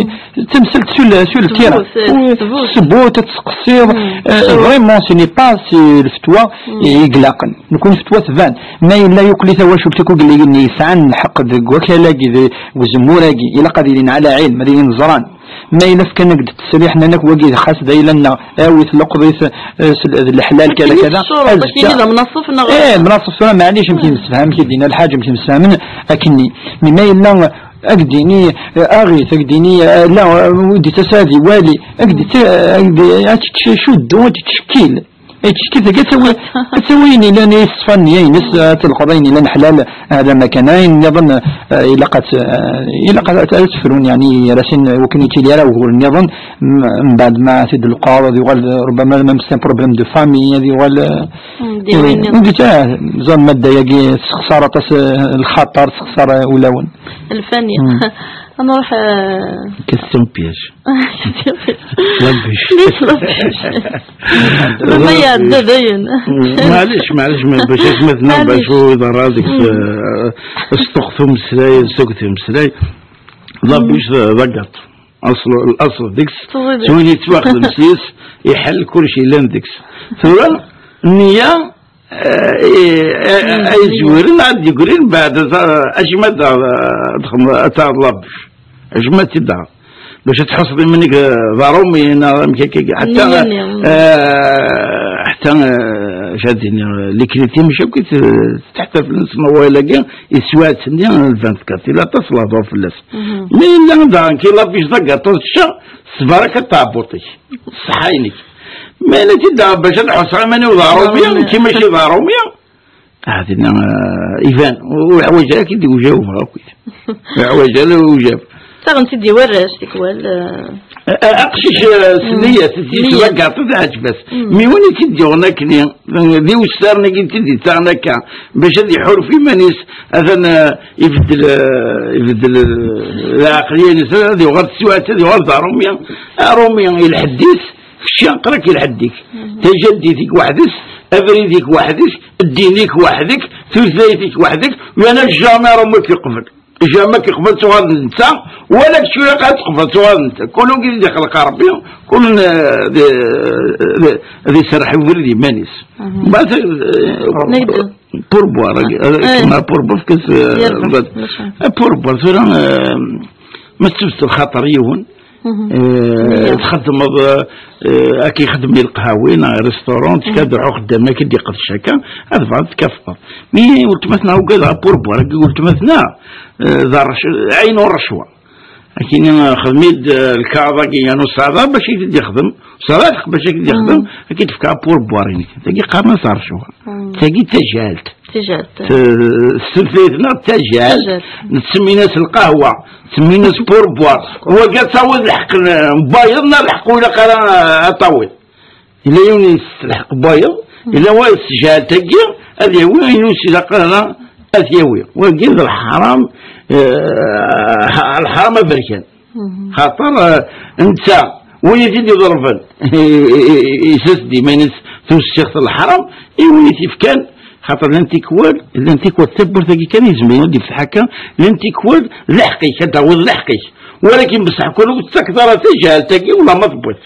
tamsalt sur le, sur le terrain. Tbut, tbut. Tbut, ad teqsiḍ, euh, vraiment, ce n'est pas, c'est le fetwa, i ilaqen. Nekni fetwa tban. Ma yella yukel-it tawacult akk yelli-nni yesɛan lḥeqq deg wakal-agi, deg uzemmur-agi, ilaq ad ilin ɛla ɛilm, ad ilin ẓran. Ma yella fkan-ak-d ttesriḥ, nnan-ak wagi d xas d ayla-nneɣ, awi-t, leqḍ-it, eh, s l-, d leḥlal, kada, kada. Azekka. Eh, mnaṣef tura, maɛlic, amek yemsefham, ki d-yenna lḥaǧ, amek yemsefhamen, akkenni. Mi ma yella, ad k-d-yini, eh, aɣ-it, ad k-d-yini, eh, la, eh, ur d-ittas ad iwali, ad k-d-, ad k-d-, ad tečč cuddu, ad tečč kkil. Ečč kif ad tawi, ad tawi ayen yellan i ṣṣfa nniya-ines, ad telqeḍ ayen yellan ḥlal, hada ma kan, ayen nniḍen, eh, ilaq ad, eh, ilaq ad, ad tefrun, yani, ar asin, wakken ur yettili ara ugur nniḍen, m-, mbeɛd ma ad t-id-telqeḍ, ad yuɣal, ربما, même c'est un problème de famille, ad yuɣal, eh, mm, d yiwen, eh, nniḍen. Ur d-yettili, ẓer madda-agi, tessexṣar aṭas, eh, lxaṭer, tessexṣar, eh, ulawen. Lfani. Mm. Ad nruḥ, eh, question piège. La bûche. Laisse la bûche. Ma iɛedda dayen. Maɛlic, maɛlic, ma bac atmaten-a, bac ur iḍerra deg-s, eh, sṭuqt umeslay, ssuget umeslay. La bûche d, d agaṭu. Asl, asl deg-s, s win yettwaxdem s yis, iḥell kullec yellan deg-s. Tura, nniya, eh, eh, eh, ay zwiren, ad d-yegrin, mbeɛd, eh, acimi ad d-, ad d-, ad taɣeḍ la bûche. Acimi ad tt-id-taɣeḍ. Bac ad tḥusseḍ iman-ik, eh, d aṛumi, neɣ amek akka, ḥatta, nniya-nni, eh, ḥatta, eh, acu ad d-iniɣ, eh, les critiques, mačči akk i t-, tettḥetaflen s wawal-agi, yeswa-tt-nni, eh, le vingt-quatre, yella aṭas lehdur fell-as. Mhm. Mi yella daɣen ki la bûche d agaṭu tečča, s baraka n tɛebbuṭ-ik, ṣṣeḥḥa-inek. Ma yella tidda bac ad ḥusseɣ iman-iw d aṛumi, aṛumi. Nekki mačči d aṛumi. Ah, dinna, eh, iban, ur ḥwaǧ ara k-id-ujawbeɣ akk. Ur ḥwaǧ ara ujab. Ttaɣen-tt-id i warrac, tikwal, eh. Eh, eh, aqcic, eh, s nniyat, s nniyat. Tettbaggaṭ, teɛǧeb-as. Mm. Mi win i tt-id-yuɣen akkenni, d iwessaren-agi i tt-id-yettaɣen akka, bac ad iḥuref iman-is, atan, eh, ibeddel, eh, ibeddel, eh, lɛaqliya-ines, ad yuɣal teswiɛt, ad yuɣal d aṛumi, aṛumi, i lḥedd-is, kečči aql-ak i lḥedd-ik. Mhm. Tajadit-ik weḥd-s, abrid-ik weḥd-k, ddin-ik weḥd-k, tutlayt-ik weḥd-k, yerna jamais aṛumi k-iqbel. Jamais k-iqbel tuɣal d netta, wala kečč ur ilaq ad tqbel tuɣal d netta. Kul win i d-ixleq Ṛebbi, kul, eh, d, d, d iserreḥ i ubrid iman-is. Mhm. Mbeɛd, eh, Nagdel. Pourboire, eh, eh, kma pourboire, fket, eh, yerbeḥ, maca. Eh, pourboire, tura, eh, ma tebded lxaṭer yiwen, mhm, eh, nniya. Txeddmeḍ, eh, eh, akken ixeddem i lqahwi, neɣ restaurant, mhm, ad ruḥ uxeddam, akken d-iqdec akka, ad bɣa ad tkafeḍ. Mi weltma-tneɣ ugadeɣ pourboire, agi weltma-tneɣ, eh, d rrec-, ɛin ur rrecwa. Akini, eh, xdem-id, eh, lkaɣeḍ-agi, yan usaḍa, bac i t-id-ixdem. Usaḍa, bac i t-id-ixdem, mm, ad k-id-tefk apurbuar-inek. Tagi qqaren-as rrecwa. Mm. Tagi d tajalt. Tajalt. T-, s tutlayt-nneɣ d tajalt. Tajalt. Nettsemmin-as lqahwa, nettsemmin-as purbuar. Wagi ad tawiḍ lḥeqq n, n wayeḍ, neɣ lḥeqq ur ilaq ara, eh, ad tawiḍ. Yella yiwen yesselḥeq n wayeḍ, yella wayeḍ s tjehlt-agi ad yawi ayen ur s-ilaq ara ad t-yawi. Wagi d lḥaram, eh, lḥaram aberkan. Mhm. Xaṭer, eh, netta, win i t-id-iḍelben, isas-d iman-is tussiɣt n leḥram, i win i t-ifkan, xaṭer llan tikwal, llan tikwal tawwurt-agi kan i izemren ad d-ifteḥ akka, llan tikwal d leḥq-ik, ad d-tawiḍ leḥq-ik. Walakin beṣṣeḥ kul ur tettakeḍ ara tajehlt-agi, wala ma tewwiḍ.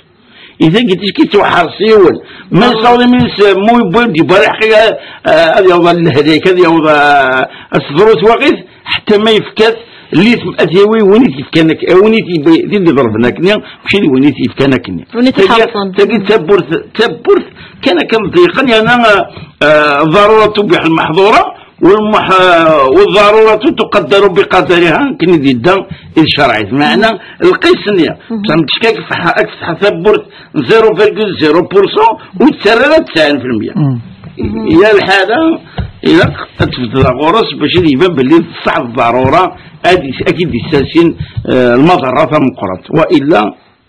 I tagi tis yettwaḥres yiwen. Ma yessaweḍ iman-is, mu yewwi-d yewwa lḥeqq, eh, ad yaweḍ ɣer lehlak, ad yaweḍ, eh, ad s-teḍru twaɣit, ḥetta ma yefka-t litm ad yawi win i t-yefkan ak-, eh, win i t-, t-id-iḍelben akkenni, mačči d win i t-yefkan akkenni. Win i t-iḥerṣen. Tagi, tagi d tawwurt, tawwurt kan akka mḍeyqen, yerna, eh, eh, ḍarura tubiḥ lmeḥḍura, والمح-، والضرورة تقدر بقدرها, akken i d-yedda i tcerɛit. Meɛna, lqis-nni, mhm, bṣaḥ ma tecka ad k-tfetḥ-, ad k-tfetḥ tawwurt n zéro virgule zéro pour cent, ur tettarra ara tesɛin fi lmeyya. Mm. Yal lḥala, ilaq ad tbeddeḍ ɣur-s bac ad iban belli d ṣṣeḥ d ḍarura ad is-, ad k-id-issersin, eh, lmaḍerra tameqqrant. Wa illa,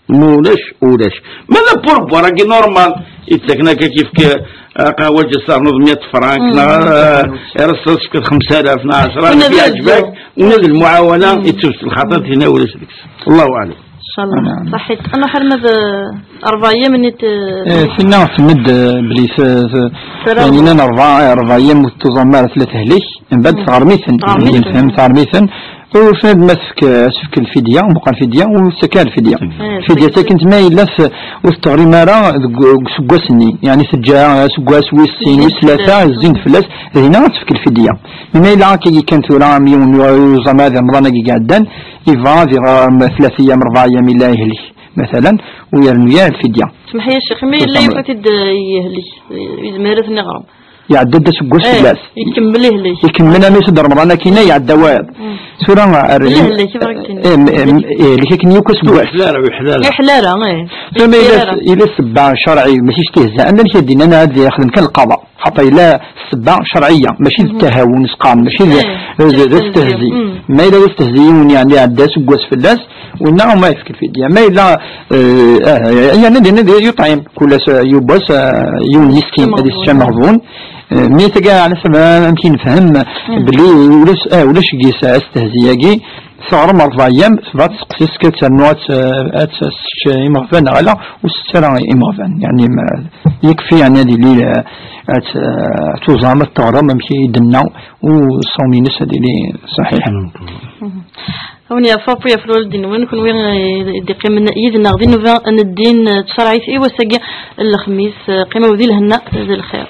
Ma ulac, ulac. Ma d apurbuar-agi normal, yettaken akka kif k-, aqahwa ǧas ternuḍ mya frank, mm, neɣ, eh, ireṣṣa tefkiḍ xemsa alaf neɣ ɛecra alaf, yeɛǧeb-ak, ula d lmuɛawana, mm, yettewt lxaṭer, tinna ulac deg-s. Allahu aɛlam. Inchallah. Naɛam. Ṣaḥit. Ad nruḥ arma d, eh, ṛebɛa yyam nit, eh, eh, tinna tmed, eh, bli s-, s-, tura yani, nnan ṛebɛa, ṛebɛa yyam ur tuẓam ara tella tehlek, mbeɛd, mm, tɣerm-iten. Tɣerm-iten. Tɣerm-iten. Ur fad ma tefk, tefk lfidya, meqqar lfidya, ur tettak ara lfidya. Eh, lfidya ttaken-tt ma yella s-, ur teɣrim ara deg, deg useggas-nni, yani teǧǧa aseggas wis sin, wis tlata, zzin-d fell-as, dinna ad tefk lfidya. Mi ma yella akka kan tura am yiwen yuẓam ad Remḍan-agi iɛeddan, yebɣa ad iɣer tlata ayyam, ṛebɛa ayyam illa yehlek, matalan, u yernu ya lfidya. Semḥ-iyi a ccix, ma yella yufa-t-id, eh, yehlek, eh, yezmer ad ten-iɣrem. Iɛedda-d aseggas, eh, fell-as. Ikemmel ihlek. Ikemmel armi s-d Remḍan akkin-a iɛedda wayeḍ. Mm. Tura, ar-, lehlek, eh, eh, ihlek akken yakk aseggas. Ur yeḥla ara, ur yeḥla ara. Ur yeḥla ara, eh. Tura ma yella, yella ssebba cerɛi, mačči s tihza, amek ad d-inna ad yexdem kan lqaḍa? Xaṭer yella ssebba cerɛiyya, mačči d, mhm, ttahawun s qqaren, mačči d, eh, d, d, d astehzi. Mm. Ma yella d astehzi yiwen, yani, iɛedda aseggas fell-as, winna ma yefk lfidya. Ma yella, eh, ah, yani, ad yini d yuṭɛim, kul ass, eh, yiwwas, eh, yiwen miskin, ad yessečč ameɣbun. Eh, mi tagi, ɛni s-, amek i nefhem belli ulac, eh, ulac gis astehzi-agi, teɣrem ṛebɛa ayyam, tebɣa ad tseqsi-s, ad ternu ad t-, ad tessečč imeɣban neɣ ala, ur tessečč ara imeɣban. Yani, ma, yekfi, yani, ad yili, eh, ad t-, eh, tuẓam, ad teɣrem amek i d-tenna, u ṣṣawm-ines ad yili ṣaḥiḥ. Mhm. Awen yeɛfu Ṛebbi ɣef lwaldin-nwen, kenwi, eh, d-iqqimen yid-neɣ di nnuba n ddin, eh, tcerɛit i wass-agi n lexmis, eh, qqimew di lhenna d lxir.